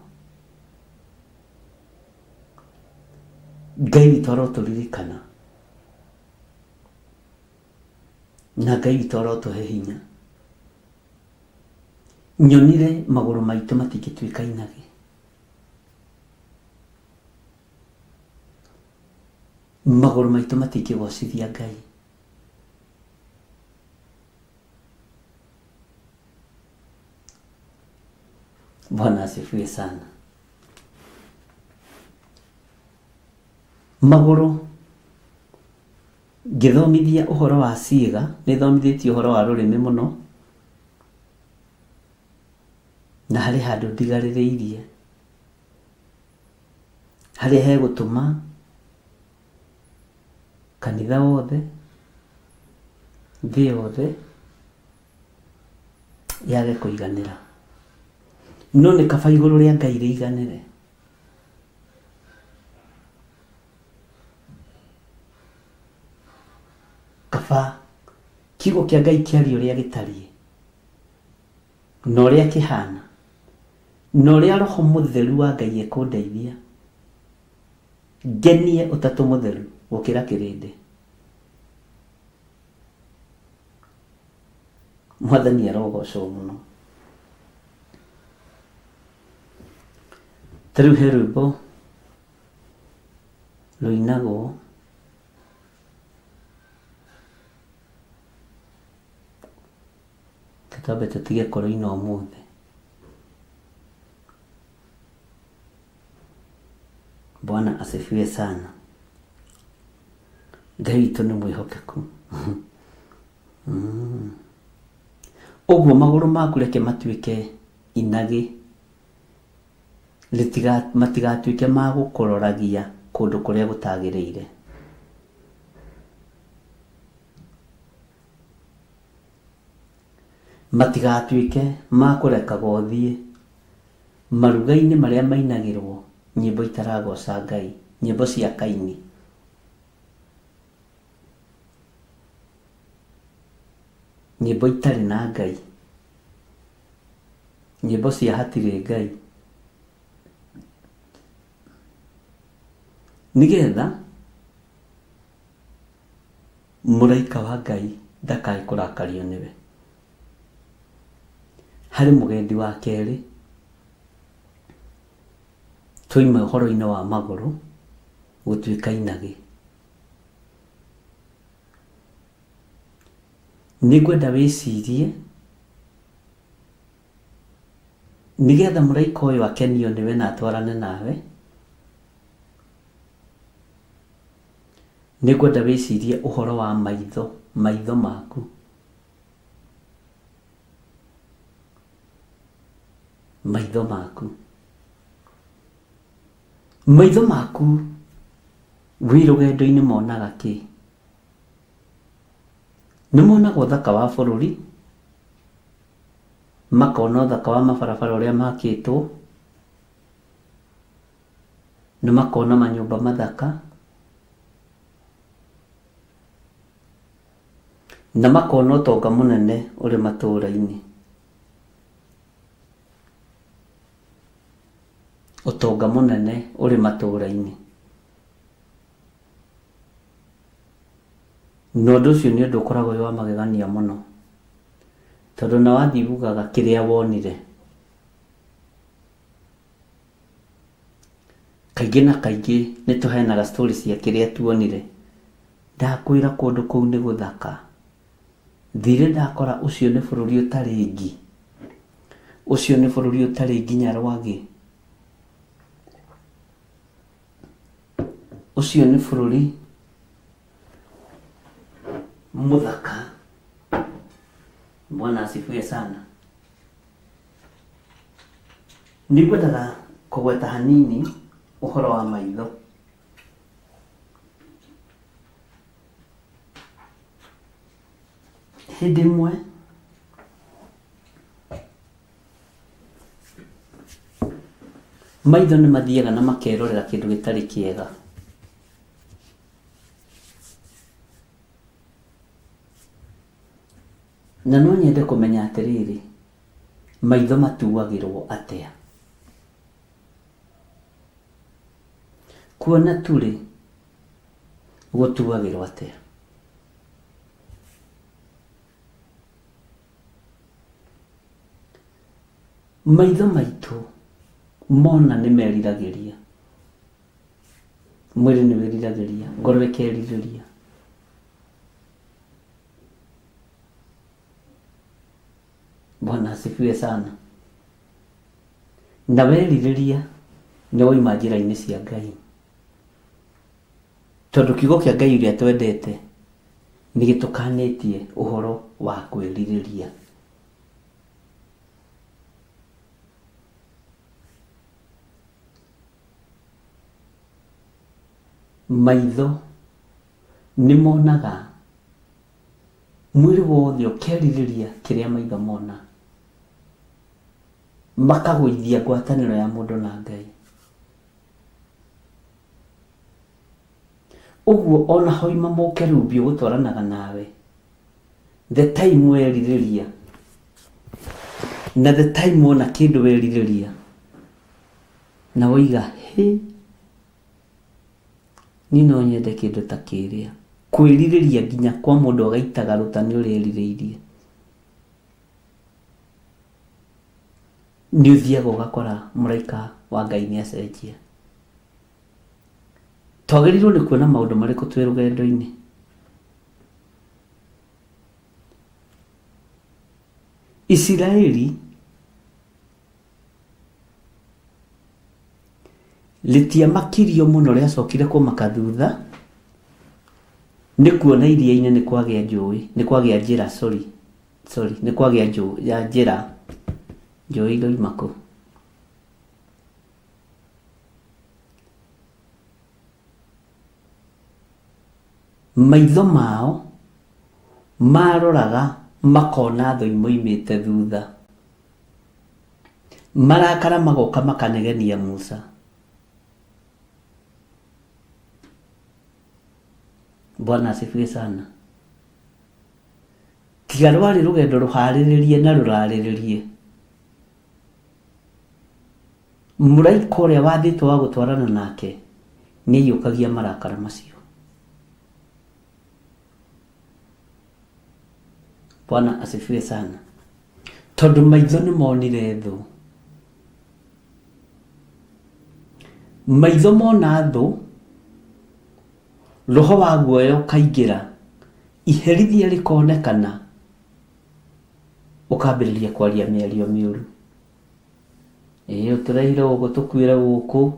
Ngai witũ arotũririkana na Ngai witũ arotũhe hinya. Nyonire magũrũ maitũ matingĩtuĩka inagĩ. Magũrũ maitũ matingĩgocithia Ngai. Bwana asifiwe sana. Magũrũ ngĩthomithia ũhoro wa ciĩga, nĩ thomithĩtie ũhoro wa rũrĩmĩ mũno, na harĩ handũ ndigarĩrĩirie harĩa hegũtũma kanitha wothe, thĩ yothe yage kũiganĩra. No nĩ kaba igũrũ rĩa Ngai rĩiganĩre. Kaba kiugo kĩa Ngai kĩarie ũrĩa gĩtariĩ na ũrĩa kĩhana na ũrĩa Roho Mũtheru wa Ngai ekũndeithia ngenie Ũtatũ Mũtheru gũkĩra kĩrĩndĩ. Mwathani arogocwo mũno. Ta rĩu he rwĩmbo rũinagwo tũtambe tũtige kũrũina ũmũthĩ. Bwana asifiwe sana. Ngai witũ nĩ mwĩhokeku. Ũguo magũrũ maku reke matuĩke inagĩ, matigatuĩke ma gũkũroragia kũndũ kũrĩa gũtagĩrĩire. Matigatuĩke ma kũrekaga ũthiĩ maruga-inĩ marĩa mainagĩrwo nyĩmbo itaragoca Ngai, nyĩmbo cia Kaini. Nyĩmbo itarĩ na Ngai, nyĩmbo cia hatirĩ Ngai. Nĩgetha mũraika wa Ngai ndakae kũrakario nĩwe. Harĩ mũgendi wa kerĩ, twaima ũhoro-inĩ wa magũrũ gũtuĩka inagĩ. Nĩngwenda wĩcirie nĩgetha mũraika ũyũ akenio nĩwe na atwarane nawe, nĩngwenda wĩcirie ũhoro wa maitho, maitho maku. Maitho maku. Maitho maku wĩ rũgendo-inĩ monaga kĩ? Nĩ monaga ũthaka wa bũrũri, makona ũthaka wa mabarabara ũrĩa makĩtwo, na makona manyũmba mathaka, na makona ũtonga mũnene ũrĩ matũũra-inĩ. Ũtonga mũnene ũrĩ matũũra-inĩ. Na ũndũ ũcio nĩ ũndũ ũkoragwo wĩ wa magegania mũno, tondũ ona wathiĩ ugaga kĩrĩa wonire. Kaingĩ na kaingĩ nĩ tũheanaga story cia kĩrĩa tuonire. Ndakwĩra kũndũ kũu nĩ gũthaka. Thire ndakora ũcio nĩ bũrũri ũtarĩ ngi. Ũcio nĩ bũrũri ũtarĩ nginya rwagĩ. Ũcio nĩ bũrũri mũthaka. Bwana asifiwe sana. Nĩ ngwendaga kũgweta hanini ũhoro wa maitho. Hĩndĩ ĩmwe maitho nĩ mathiaga na makerorera kĩndũ gĩtarĩ kĩega. Na no nyende kũmenya atĩrĩrĩ, maitho matuagĩrwo atĩa? Kuona tu-rĩ, gũtuagĩrwo atĩa? Maitho maitũ mona nĩ meriragĩria, mwĩrĩ nĩ wĩriragĩria, ngoro ĩkerirĩria. Bwana asifiwe sana. Na werirĩria nĩ wauma njĩra-inĩ cia Ngai. Tondũ kiugo kĩa Ngai ũrĩa twendete nĩ gĩtũkanĩtie ũhoro wa kwĩrirĩria. Maitho nĩ monaga mwĩrĩ wothe ũkerirĩria kĩrĩa maitho mona, makagũithia ngwatanĩro ya mũndũ na Ngai. Ũguo ona hoima mũkerubi ũgũtwaranaga nawe, the time werirĩria na the time wona kĩndũ werirĩria na woiga hĩ niĩ no nyende kĩndũ ta kĩrĩa kwĩrirĩria nginya kwa mũndũ agaitaga rũta nĩ ũrerirĩirie nĩ ũthiaga ũgakora mũraika wa Ngai nĩ acenjia. Twagĩrĩirwo nĩ kuona maũndũ marĩkũ twĩ rũgendo-inĩ? Isiraeli rĩtiamakirio mũno rĩacokire kũmaka thutha nĩ kuona iria-inĩ nĩ kwagĩa njũĩ, nĩ kwagĩa njĩra sorry, sorry, nĩ kwagĩa njũ, ya njĩra, njũĩ iroima kũ? Maitho mao maroraga Makona thũ imoimĩte thutha. Marakara magoka makanegenia Musa. Bwana asifiwe sana. Tiga rwarĩ rũgendo rũharĩrĩrie na rũrarĩrĩrie. Mũraika ũrĩa wathĩtwo wa gũtwarana nake nĩ aiyũkagia marakara macio. Bwana asifiwe sana. Tondũ maitho nĩ monire thũ. Maitho mona thũ, roho wa guoya ũkaingĩra, iherithia rĩkonekana, ũkambĩrĩria kwaria mĩario mĩũru. Ĩĩ ũtũrehire gũkũ tũkuĩre gũkũ,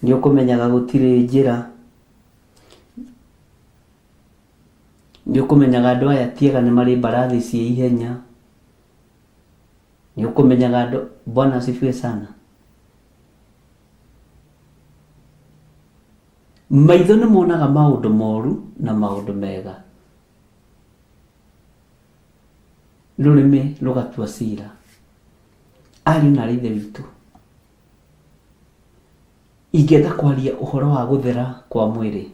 nĩ ũkũmenyaga gũtirĩ njĩra. Nĩ ũkũmenyaga andũ aya ti ega nĩ marĩ mbarathi cia ihenya. Nĩ ũkũmenyaga andũ, Bwana asifiwe sana. Maitho nĩ monaga maũndũ moru na maũndũ mega. Rũrĩmĩ rũgatua cira. Ariũ na aarĩ a Ithe witũ, ingĩenda kwaria ũhoro wa gũthera kwa mwĩrĩ.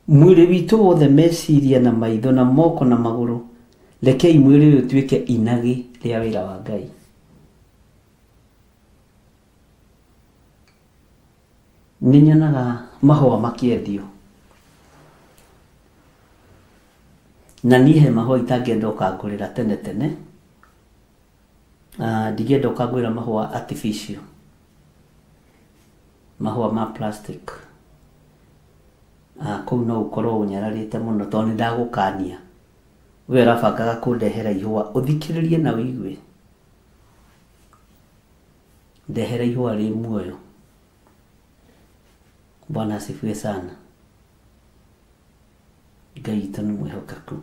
Mwĩrĩ witũ wothe, meciria na maitho na moko na magũrũ, rekei mwĩrĩ ũyũ ũtuĩke inagĩ rĩa wĩra wa Ngai. Nĩ nyonaga mahũa makĩendio. Na niĩ he mahũa itangĩenda ũkangũrĩra tene tene. Ah, ndingĩenda ũkangũrĩra mahũa artificial. Mahũa ma plastic. Ah, kũu no ũkorwo ũnyararĩte mũno tondũ nĩ ndagũkania. We ũrabangaga kũndehera ihũa, ũthikĩrĩrie na ũigue. Ndehera ihũa rĩ muoyo. Bwana asifiwe sana. Ngai witũ nĩ mwĩhokeku.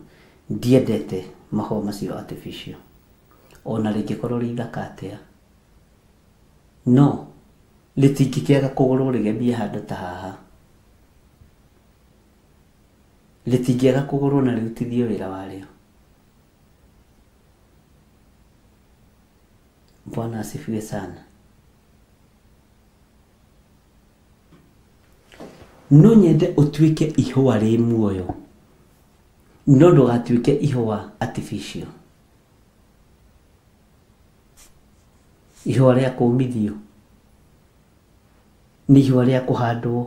Ndiendete mahũa macio artificial. Ona rĩngĩkorwo rĩ ithaka atĩa. No rĩtingĩkĩaga kũgũrwo rĩgemie handũ ta haha. Rĩtingĩaga kũgũrwo na rĩrutithio wĩra warĩo. Bwana asifiwe sana. No nyende ũtuĩke ihũa rĩ muoyo, no ndũgatuĩke ihũa artificial. Ihũa rĩa kũmithio, nĩ ihũa rĩa kũhandwo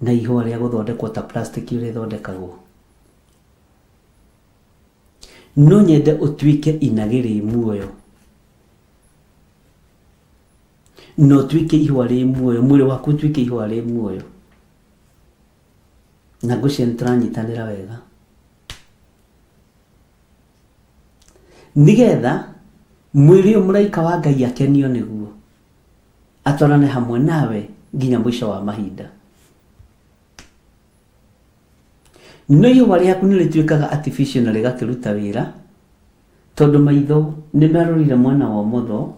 na ihũa rĩa gũthondekwo ta plastic ũrĩa ĩthondekagwo. No nyende ũtuĩke inagĩ rĩ muoyo, na ũtuĩke ihũa rĩ muoyo, mwĩrĩ waku ũtuĩke ihũa rĩ muoyo. Na ngwĩciria nĩ tũranyitanĩra wega. Nĩgetha mwĩrĩ ũyũ mũraika wa Ngai akenio nĩguo, atwarane hamwe nawe nginya mũico wa mahinda. No ihũa rĩaku nĩ rĩtuĩkaga artificial na rĩgakĩruta wĩra, tondũ maitho nĩ marorire mwena wa ũmotho,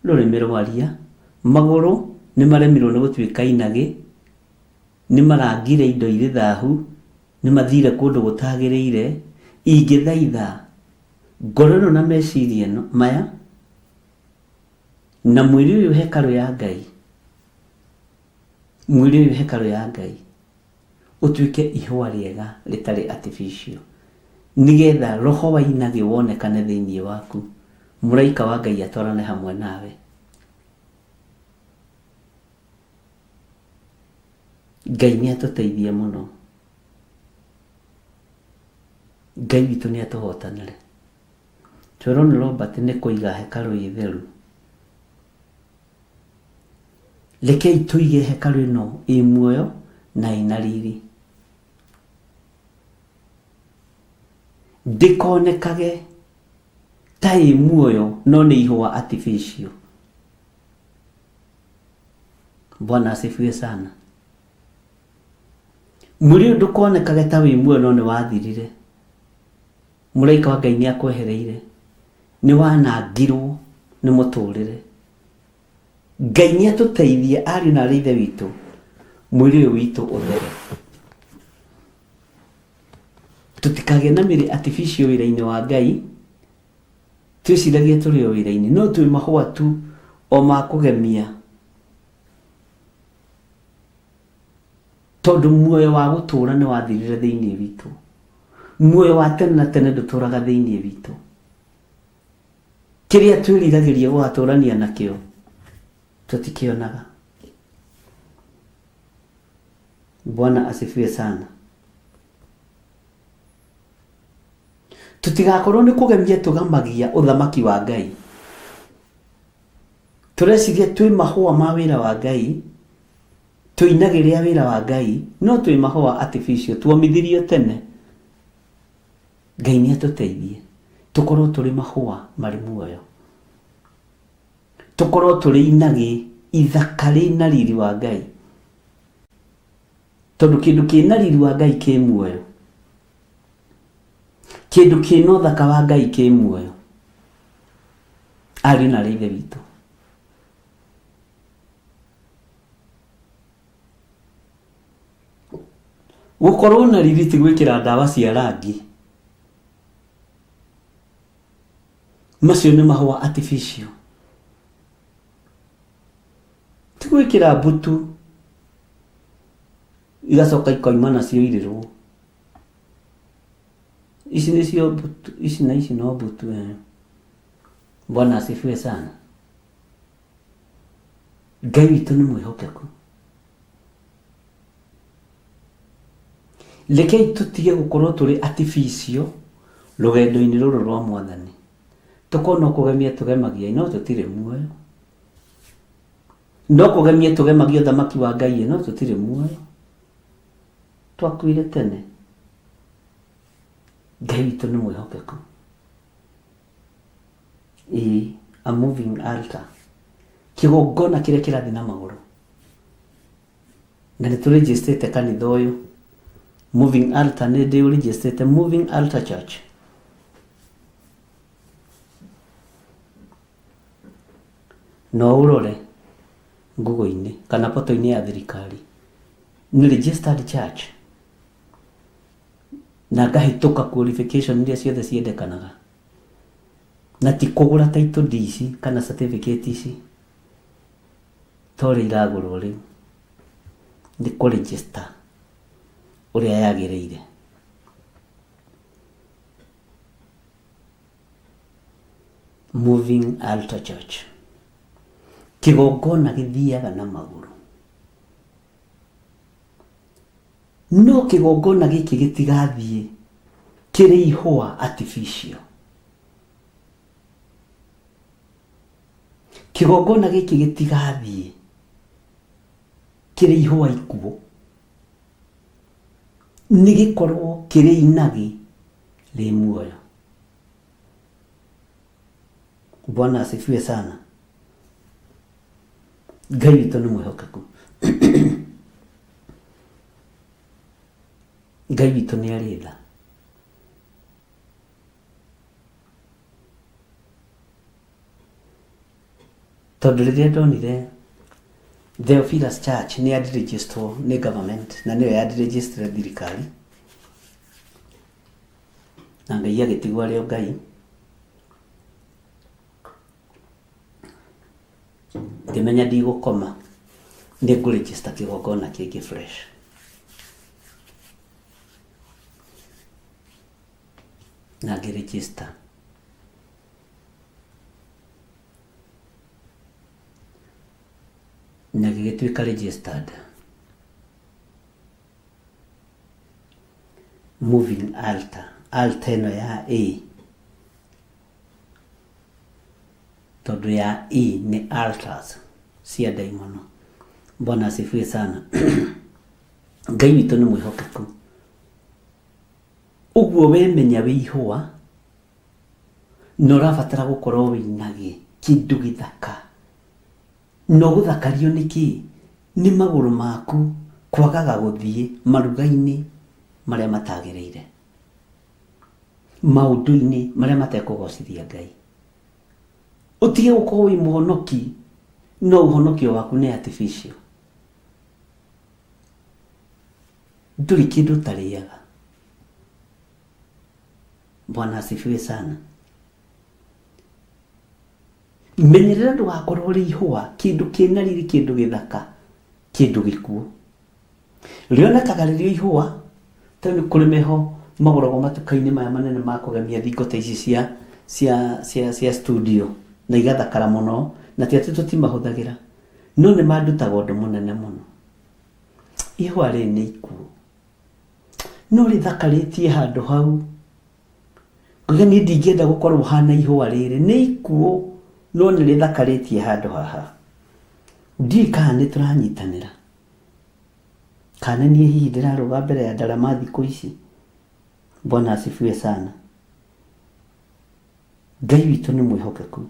rũrĩmĩ rwaria, magũrũ nĩ maremirwo nĩ gũtuĩka inagĩ, nĩ marangire indo irĩ thahu, nĩ mathire kũndũ gũtagĩrĩire, ingĩthaitha ngoro ĩno na meciria maya, na mwĩrĩ ũyũ hekarũ ya Ngai, mwĩrĩ ũyũ hekarũ ya Ngai, ũtuĩke ihũa rĩega rĩtarĩ artificial, nĩgetha roho wa inagĩ wonekane thĩinĩ waku, mũraika wa Ngai atwarane hamwe nawe. Ngai nĩ atũteithie mũno. Ngai witũ nĩ atũhotanĩre. Twerwo nĩ Robert nĩ kũiga hekarũ ĩ theru. Rekei tũige hekarũ ĩno ĩ muoyo na ĩna riri. Ndĩkonekage ta ĩ muoyo no nĩ ihũa artificial. Bwana asifiwe sana. Mwĩrĩ ũyũ ndũkonekage ta wĩ muoyo no nĩ wathirire. Mũraika wa Ngai nĩ akwehereire. Nĩ wanangirwo nĩ mũtũrĩre. Ngai nĩ atũteithie ariũ na arĩ ithe witũ, mwĩrĩ ũyũ witũ ũthere. Tũtikagĩe na mĩrĩ artificial wĩra-inĩ wa Ngai, twĩciragie tũrĩ o wĩra-inĩ, no twĩ mahũa tu o ma kũgemia. Tondũ muoyo wa gũtũũra nĩ wathirire thĩinĩ witũ. Muoyo wa tene na tene ndũtũũraga thĩinĩ witũ. Kĩrĩa twĩriragĩria gũgatũũrania nakĩo, tũtikĩonaga. Bwana asifiwe sana. Tũtigakorwo nĩ kũgemia tũgemagia ũthamaki wa Ngai. Tũreciria twĩ mahũa ma wĩra wa Ngai, tũinagĩrĩra wĩra wa Ngai, no twĩ mahũa artificial, tuomithirio tene. Ngai nĩ atũteithie tũkorwo tũrĩ mahũa marĩ muoyo. Tũkorwo tũrĩ inagĩ ithaka rĩna riri wa Ngai. Tondũ kĩndũ kĩna riri wa Ngai kĩ muoyo. Kĩndũ kĩna ũthaka wa Ngai kĩ muoyo. Ariũ na aarĩ a Ithe witũ. Gũkorwo na riri ti gwĩkĩra ndawa cia rangi. Macio nĩ mahũa artificial. Ti gwĩkĩra mbutu igacoka ikoima nacio irĩrwo. Ici nĩcio mbutu, ici na ici no mbutu eh. Bwana asifiwe sana. Ngai witũ nĩ mwĩhokeku. Rekei tũtige gũkorwo tũrĩ artificial rũgendo-inĩ rũrũ rwa mwathani. Tũkorwo no kũgemia tũgemagia no tũtirĩ muoyo. No kũgemia tũgemagia ũthamaki wa Ngai no tũtirĩ muoyo. Twakuire tene. Ngai witũ nĩ mwĩhokeku. Ĩĩ, a moving altar. Kĩgongona kĩrĩa kĩrathiĩ na magũrũ. Na nĩ tũrĩnjĩstĩte kanitha ũyũ. Moving altar nĩ ndĩũrĩnjĩstĩte Moving Altar Church. No ũrore Google-inĩ kana portal-inĩ ya thirikari. Nĩ registered church. Na ngahĩtũka qualification iria ciothe ciendekanaga. Na ti kũgũra title deed ici kana certificate ici ta ũrĩa iragũrwo rĩu. Nĩ kũ register ũrĩa yagĩrĩire. Moving Altar Church. Kĩgongona gĩthiaga na magũrũ. No kĩgongona gĩkĩ gĩtigathiĩ kĩrĩ ihũa artificial. Kĩgongona gĩkĩ gĩtigathiĩ kĩrĩ ihũa ikuũ. Nĩ gĩkorwo kĩrĩ inagĩ rĩ muoyo. Bwana asifiwe sana. Ngai witũ nĩ mwĩhokeku. Ngai witũ nĩ arĩ tha. Tondũ rĩrĩa ndonire Theophilus Church nĩ yandirĩnjĩstwo nĩ government na nĩyo yandirĩnjĩstire thirikari, na Ngai agĩtigwo arĩ o Ngai, ngĩmenya ndigũkoma, nĩ ngũ register kĩgongona kĩngĩ fresh. Na ngĩ register. Na gĩgĩtuĩka registered. Moving altar. Altar ĩno ya A. Tondũ ya E nĩ altars cia ndaimono. Bwana asifiwe sana. Ngai witũ nĩ mwĩhokeku. Ũguo wemenya wĩ ihũa na ũrabatara gũkorwo wĩinagĩ kĩndũ gĩthaka. Na ũgũthakario nĩ kĩ? Nĩ magũrũ maku kwagaga gũthiĩ maruga-inĩ marĩa matagĩrĩire. Maũndũ-inĩ marĩa matekũgocithia Ngai. Ũtige gũkorwo wĩ mũhonoki no ũhonokio waku nĩ artificial. Ndũrĩ kĩndũ ũtarĩaga. Bwana asifiwe sana. Menyerera ndũgakorwo ũrĩ ihũa, kĩndũ kĩna riri, kĩndũ gĩthaka, kĩndũ gĩkuũ. Rĩonekaga rĩrĩ ihũa, tondũ nĩ kũrĩ meho magũragwo matuka-inĩ maya manene ma kũgemia thingo ta ici cia studio na igathakara mũno, na ti atĩ tũtimahũthagĩra, no nĩ mandutaga ũndũ mũnene mũno. Ihũa rĩrĩ nĩ ikuũ, no rĩthakarĩtie handũ hau. Ngauga niĩ ndingĩenda gũkorwo hana ihũa rĩrĩ, nĩ ikuũ no nĩ rĩthakarĩtie handũ haha. Ndiũĩ kana nĩ tũranyitanĩra, kana niĩ hihi ndĩrarũga mbere ya ndarama thikũ ici. Bwana asifiwe sana. Ngai witũ nĩ mwĩhokeku.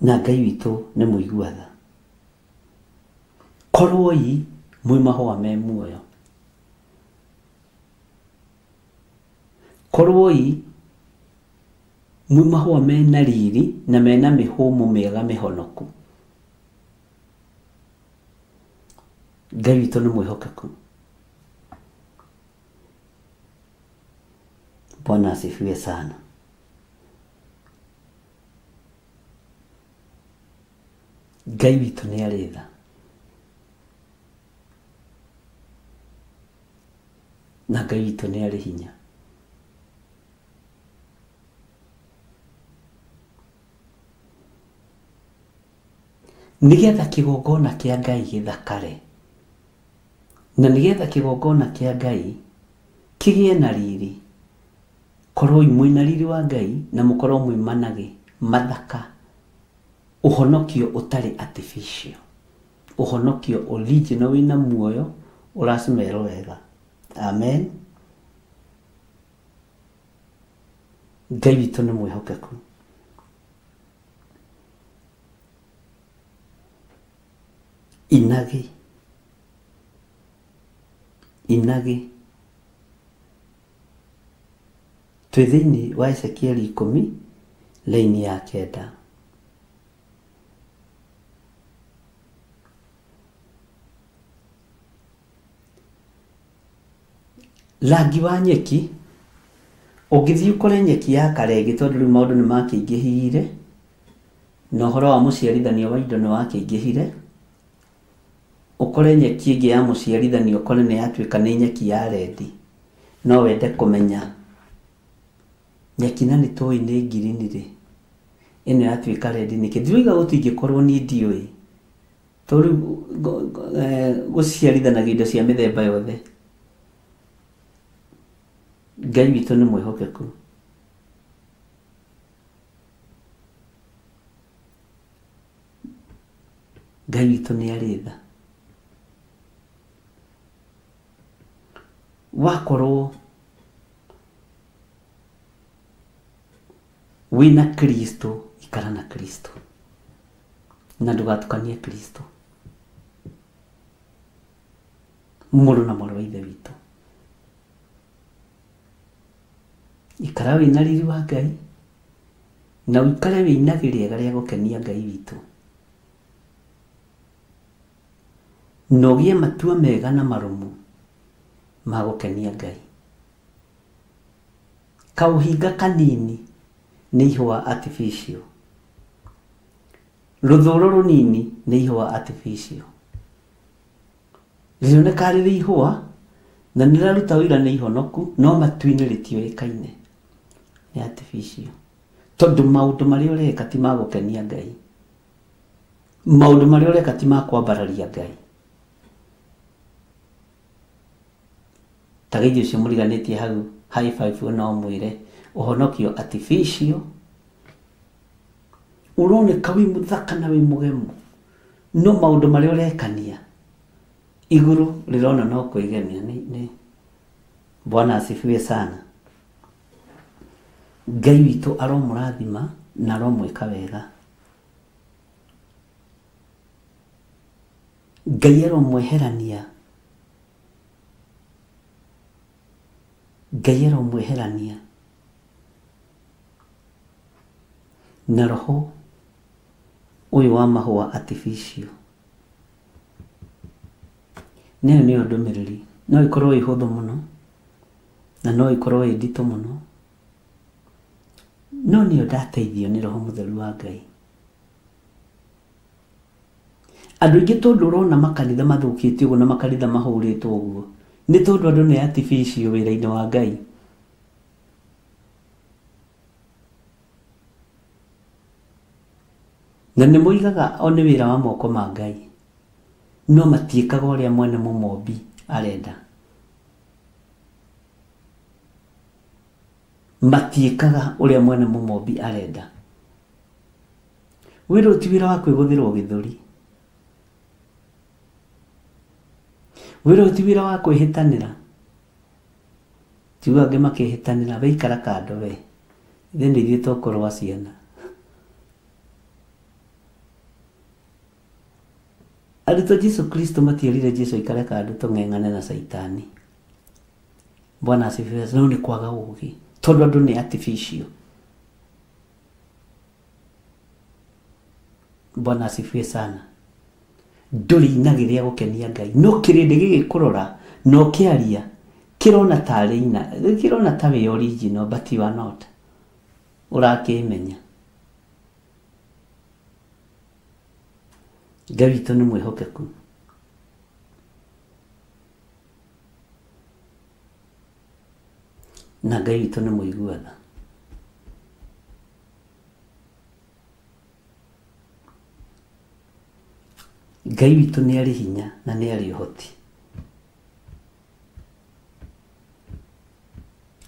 Na Ngai witũ nĩ mũigua tha. Korwoi mwĩ mahũa me muoyo. Korwoi mwĩ mahũa mena riri na mena mĩhũmũ mĩega mĩhonoku. Ngai witũ nĩ mwĩhokeku. Bwana asifiwe sana. Ngai witũ nĩ arĩ tha. Na Ngai witũ nĩ arĩ hinya. Nĩgetha kĩgongona kĩa Ngai gĩthakare, na nĩgetha kĩgongona kĩa Ngai kĩgĩe na riri, korwoi mwĩna riri wa Ngai na mũkorwo mwĩ managĩ mathaka, ũhonokio ũtarĩ artificial, ũhonokio original wĩna muoyo ũracimerwo wega. Amen. Ngai witũ nĩ mwĩhokeku. Inagĩ, inagĩ. Twĩ thĩinĩ wa Ezekieli 10 raini ya 9. Rangi wa nyeki, ũngĩthiĩ ũkore nyeki ya karenge tondũ rĩu maũndũ nĩ makĩingĩhire, na ũhoro wa mũciarithanio wa indo nĩ wakĩingĩhire, ũkore nyeki ĩngĩ ya mũciarithanio ũkore nĩ yatuĩka nĩ nyeki ya rendi. No wende kũmenya nyeki na nĩ tũĩ nĩ ngirini rĩ, ĩno yatuĩka rendi nĩkĩ? Ndiroiga gũtingĩkorwo niĩ ndiũĩ, tondũ rĩu gũciarithanagia indo cia mĩthemba yothe. Ngai witũ nĩ mwĩhokeku. Ngai witũ nĩ arĩ tha. Wakorwo wĩna Kristo, ikara na Kristo, na ndũgatukanie Kristo, mũrũ na mwarĩ wa Ithe witũ. Ikara wĩna riri wa Ngai, na ũikare wĩ inagĩ rĩega rĩa gũkenia Ngai witũ, na ũgĩe matua mega na marũmu ma gũkenia Ngai. Kaũhinga kanini nĩ ihũa artificial, rũthũro rũnini nĩ ihũa artificial. Rĩroneka rĩrĩ ihũa na nĩ rĩraruta ũira nĩ ihonoku, no matu-inĩ rĩtiũĩkaine, nĩ artificial. Tondũ maũndũ marĩa ũreka ti ma gũkenia Ngai, maũndũ marĩa ũreka ti ma kwambararia Ngai. Ta geithio ũcio mũriganĩtie hau high five no mwĩre ũhonokio artificial, ũroneka wĩ mũthaka na wĩ mũgemu, no maũndũ marĩa ũrekania igũrũ rĩrona no kwĩgemia. Nĩ Bwana asifiwe sana. Ngai witũ aromũrathima na aromwĩka wega. Ngai aromweherania, Ngai aromweherania na roho ũyũ wa mahũa artificial. Nayo nĩyo ndũmĩrĩri. No ĩkorwo ĩ hũthũ mũno, na no ĩkorwo ĩ nditũ mũno, no nĩyo ndateithio nĩ Roho Mũtheru wa Ngai. Andũ aingĩ tondũ ũrona makanitha mathũkĩte ũguo na makanitha mahũrĩtwo ũguo, nĩ tondũ andũ nĩ artificial wĩra-inĩ wa Ngai. Na nĩ moigaga o nĩ wĩra wa moko ma Ngai, no matiĩkaga ũrĩa mwene mũmombi arenda. Matiĩkaga ũrĩa mwene mũmombi arenda. Wĩra ũyũ ti wĩra wa kwĩgũthĩrwo gĩthũri. Wĩra ũyũ ti wĩra wa kwĩhĩtanĩra. Tiguo angĩ makĩhĩtanĩra, we ikara kando we. Ithuĩ nĩ ithuĩ tũkũrũa ciana. Arutwo Jesu Kristo matierire Jesu aikare kando tũng'eng'ane na Caitani. Bwana asifiwe. No nĩ kwaga ũgĩ tondũ andũ nĩ artificial. Bwana asifiwe sana. Ndũrĩ inagĩ rĩa gũkenia Ngai no kĩrĩndĩ gĩgĩkũrora na ũkĩaria kĩrona tarĩ ina kĩrona ta wĩ original but you are not. Ũrakĩmenya. Ngai witũ nĩ mwĩhokeku. Na Ngai witũ nĩ mũigua tha. Ngai witũ nĩ arĩ hinya na nĩ arĩ ũhoti.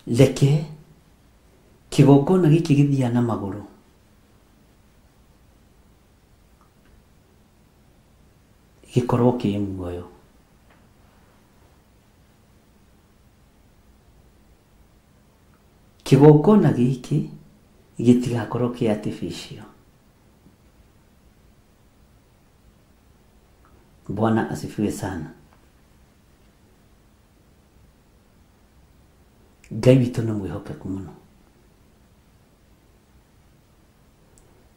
Reke kĩgongona gĩkĩ gĩthiaga na magũrũ gĩkorwo kĩ muoyo. Kĩgongona gĩkĩ gĩtigakorwo kĩ artificial. Bwana asifiwe sana. Ngai witũ nĩ mwĩhokeku mũno.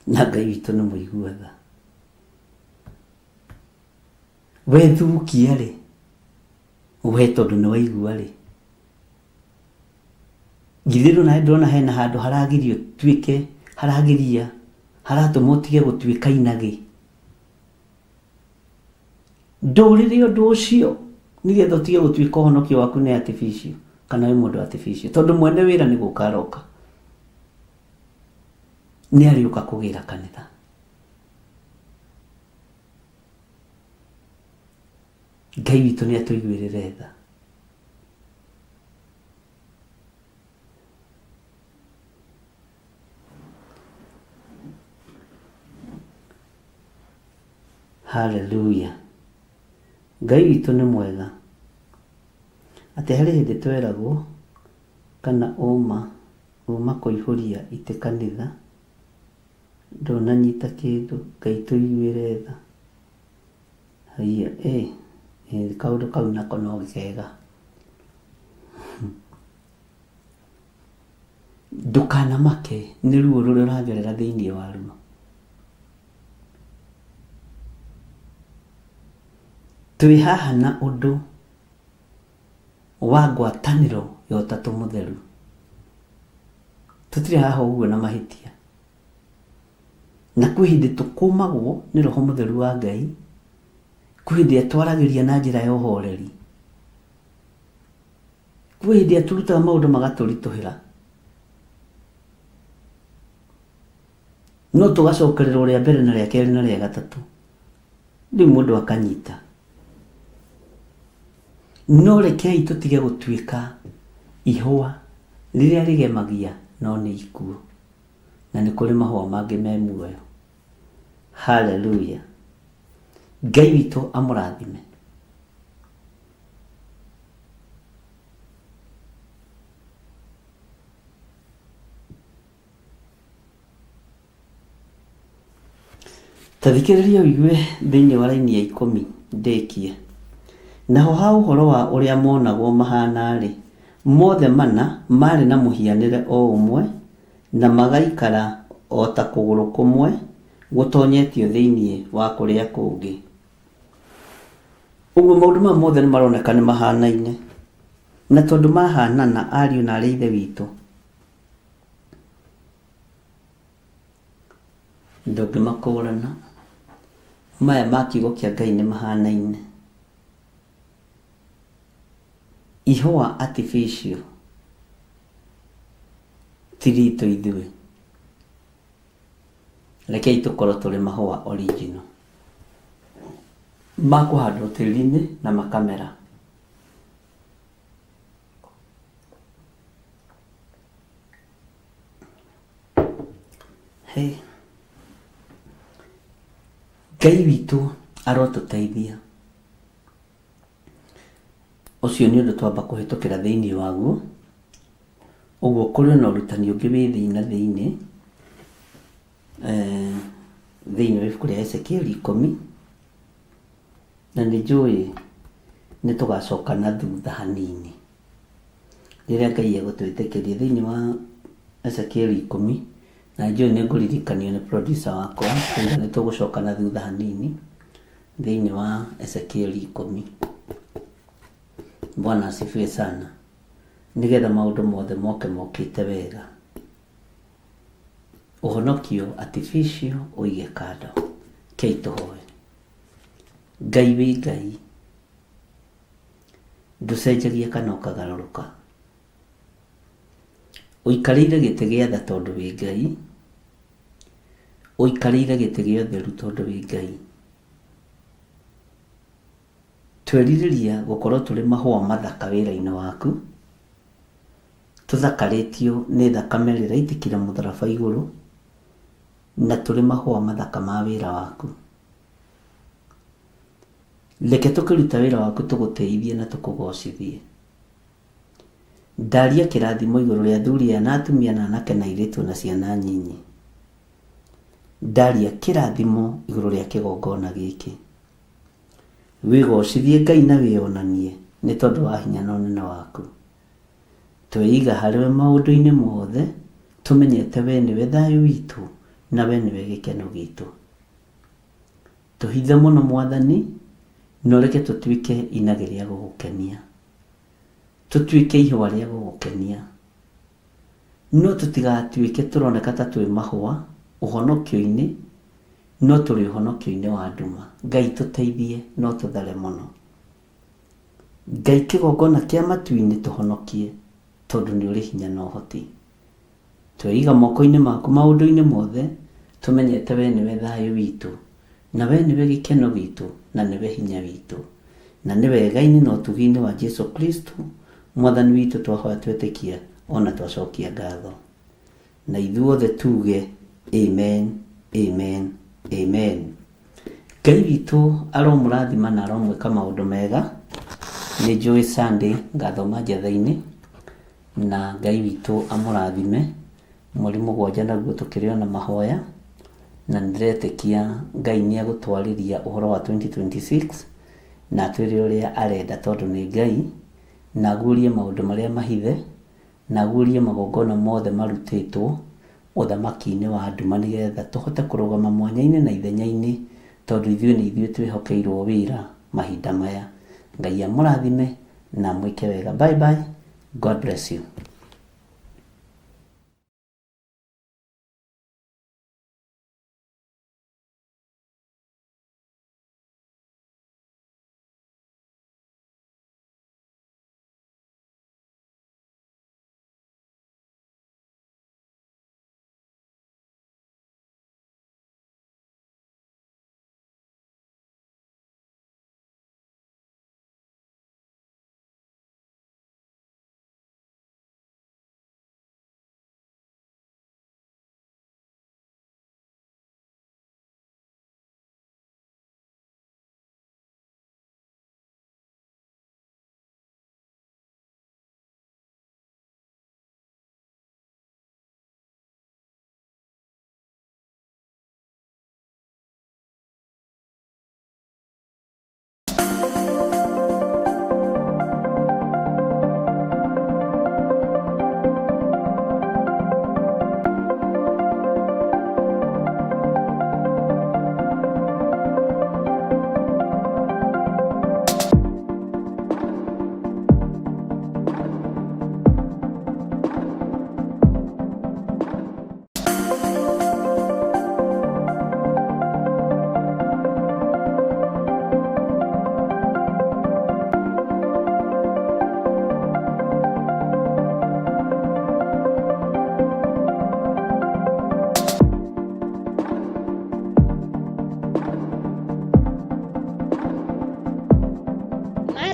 Na Ngai witũ nĩ mũigua tha. Wethukia rĩ, we tondũ nĩ waigua rĩ, githĩ ndũna ndũrona hena handũ haragiria ũtuĩke, haragiria, haratũma ũtige gũtuĩka inagĩ. Ndũrĩrĩ ũndũ ũcio nĩgetha ũtige gũtuĩka ũhonokio waku nĩ artificial kana wĩ mũndũ artificial tondũ mwene wĩra nĩ gũka aroka. Nĩ arĩũka kũgĩra kanitha. Ngai witũ nĩ atũiguĩrĩre tha. Haleluya. Ngai witũ nĩ mwega. Atĩ harĩ hĩndĩ tweragwo kana ũma ũma kũihũria itĩ kanitha ndũnanyita kĩndũ Ngai tũiguĩre tha. Haiya ĩ kaũndũ kau nako no kega. Ndũkanamake nĩ ruo rũrĩa ũragerera thĩinĩ waruo. Twĩ haha na ũndũ wa ngwatanĩro ya Ũtatũ Mũtheru. Tũtirĩ haha ũguo na mahĩtia. Na kwĩ hĩndĩ tũkũmagwo nĩ Roho Mũtheru wa Ngai, kwĩ hĩndĩ atwaragĩria na njĩra ya ũhoreri, kwĩ hĩndĩ atũrutaga maũndũ magatũritũhĩra, no tũgacokererwo rĩa mbere na rĩa kerĩ na rĩa gatatũ, rĩu mũndũ akanyita. No rekei tũtige gũtuĩka ihũa rĩrĩa rĩgemagia no nĩ ikuũ. Na nĩ kũrĩ mahũa mangĩ me muoyo. Haleluya. Ngai witũ amũrathime. Ta thikĩrĩria ũigue thĩinĩ wa raini ya ikũmi ndĩkie. Naho ha ũhoro wa ũrĩa monagwo mahaana-rĩ, mothe mana maarĩ na mũhianĩre o ũmwe, na magaikara o ta kũgũrũ kũmwe gũtonyetio thĩinĩ wa kũrĩa kũngĩ. Ũguo maũndũ maya mothe nĩ maroneka nĩ mahanaine. Na tondũ mahanana ariũ na arĩ ithe witũ, ndũngĩmakũrana. Maya ma kiugo kĩa Ngai nĩ mahanaine. Ihũa artificial ti ritũ ithuĩ. Rekei tũkorwo tũrĩ mahũa original. Ma kũhandwo tĩri-inĩ na makamera. Hey. Ngai witũ arotũteithia. Ũcio nĩ ũndũ twamba kũhĩtũkĩra thĩinĩ waguo. Ũguo kũrĩ ona ũrutani ũngĩ wĩ thĩinĩ na thĩinĩ, thĩinĩ wa ibuku rĩa Ezekieli ikũmi, na nĩ njũĩ nĩ tũgacoka na thutha hanini rĩrĩa Ngai egũtwĩtĩkĩria thĩinĩ wa Ezekieli ikũmi, na njũĩ nĩ ngũririkanio nĩ producer wakwa kuga nĩ tũgũcoka na thutha hanini thĩinĩ wa Ezekieli ikũmi. Bwana asifiwe sana. Nĩgetha maũndũ mothe moke mokĩte wega. Ũhonokio artificial ũige kando. Kei tũhoe. Ngai wĩ Ngai, ndũcenjagia kana ũkagarũrũka. Ũikarĩire gĩtĩ gĩa tha tondũ wĩ Ngai, ũikarĩire gĩtĩ gĩa ũtheru tondũ wĩ Ngai. Twerirĩria gũkorwo tũrĩ mahũa mathaka wĩra-inĩ waku, tũthakarĩtio nĩ thakame ĩrĩa ĩraitĩkire mũtharaba igũrũ, na tũrĩ mahũa mathaka ma wĩra waku. Reke tũkĩruta wĩra waku tũgũtĩithie na tũkũgocithie. Ndaria kĩrathimo igũrũ rĩa athuri aya na atumia na anake na airĩtu na ciana nyinyi. Ndaria kĩrathimo igũrũ rĩa kĩgongona gĩkĩ. Wĩgocithie Ngai na wĩonanie nĩ tondũ wa hinya na ũnene waku. Tweiga harĩ we maũndũ-inĩ mothe, tũmenyete we nĩwe thayũ witũ na we nĩwe gĩkeno gitũ. Tũhithe mũno Mwathani, na ũreke tũtuĩke inagĩ rĩa gũgũkenia. Tũtuĩke ihũa rĩa gũgũkenia. No tũtigatuĩke tũroneka ta twĩ mahũa ũhonokio-inĩ, no tũrĩ ũhonokio-inĩ wa nduma. Ngai tũteithie no tũthare mũno. Ngai kĩgongona kĩa matu-inĩ tũhonokie, tondũ nĩ ũrĩ hinya na ũhoti. Tweiga moko-inĩ maku maũndũ-inĩ mothe, tũmenyete we nĩwe thayũ witũ, na we nĩwe gĩkeno gitũ, na nĩwe hinya witũ. Na nĩ wega-inĩ na ũtugi-inĩ wa Jesu Kristo, Mwathani witũ twahoya twetĩkia ona twacokia ngatho. Na ithuothe tuge amen, amen, amen. Ngai witũ aromũrathima na aromwĩka maũndũ mega. Nĩ njũĩ Sunday ngathoma njatha-inĩ, na Ngai witũ amũrathime. Mweri mũgwanja naguo tũkĩrĩ ona mahoya, na nĩndĩretĩkia Ngai nĩ egũtwarĩria ũhoro wa 2026 na atwĩre ũrĩa arenda tondũ nĩ Ngai, na aguũrie maũndũ marĩa mahithe, na aguũrie magongona mothe marutĩtwo ũthamaki-inĩ wa nduma nĩgetha tũhote kũrũgama mwanya-inĩ na ithenya-inĩ tondũ ithuĩ nĩ ithuĩ twĩhokeirwo wĩra mahinda maya. Ngai amũrathime na amwĩke wega. Bye bye. God bless you.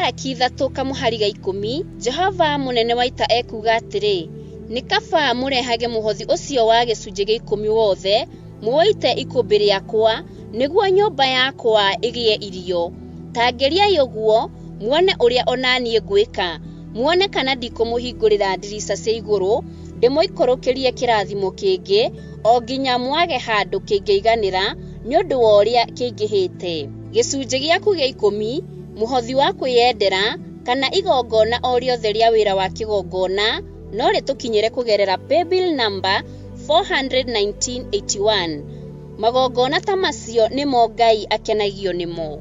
Malaki 3:10, Jehova mũnene wa ita ekuuga atĩrĩ, nĩ kaba mũrehage mũhothi ũcio wa gĩcunjĩ gĩa ikũmi wothe, mũũite ikũmbĩ rĩakwa, nĩguo nyũmba yakwa ĩgĩe irio. Ta geriai ũguo, muone ũrĩa o na niĩ ngwĩka, muone kana ndikũmũhingũrĩra ndirica cia igũrũ, ndĩmũikũrũkĩrie kĩrathimo kĩngĩ, o nginya mwage handũ kĩngĩiganĩra nĩ ũndũ wa ũrĩa kĩingĩhĩte. Gĩcunjĩ gĩaku gĩa ikũmi, mũhothi wa kwĩyendera, kana igongona o rĩothe rĩa wĩra wa kĩgongona no rĩtũkinyĩre kũgerera paybill number 41981. Magongona ta macio nĩmo Ngai akenagio nĩmo.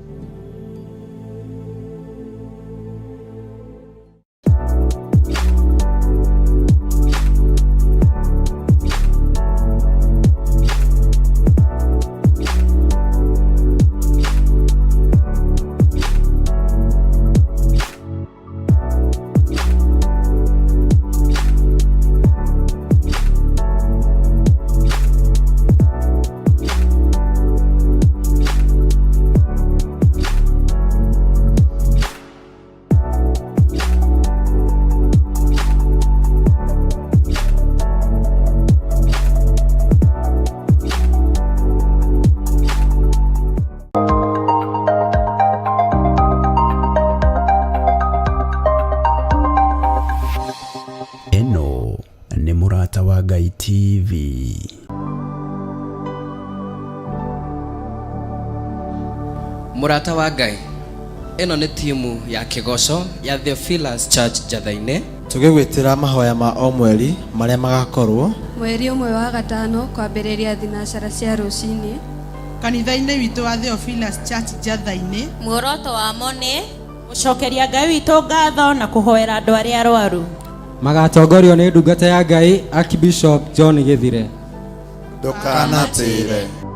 Ĩno nĩ Mũrata wa Ngai TV. Mũrata wa Ngai, ĩno nĩ timu ya kĩgoco ya Theophilus Church Njatha-inĩ. Tũgĩgwĩtĩra mahoya ma o mweri marĩa magakorwo Mweri ũmwe wa gatano kwambĩrĩria thinacara cia rũcinĩ. Kanitha-inĩ witũ wa Theophilus Church Njatha-inĩ. Muoroto wamo nĩ gũcokeria Ngai witũ ngatho na kũhoera andũ arĩa arwaru. Magatongorio nĩ ndungata ya Ngai Archbishop John Gĩthire. Ndũkanatĩre.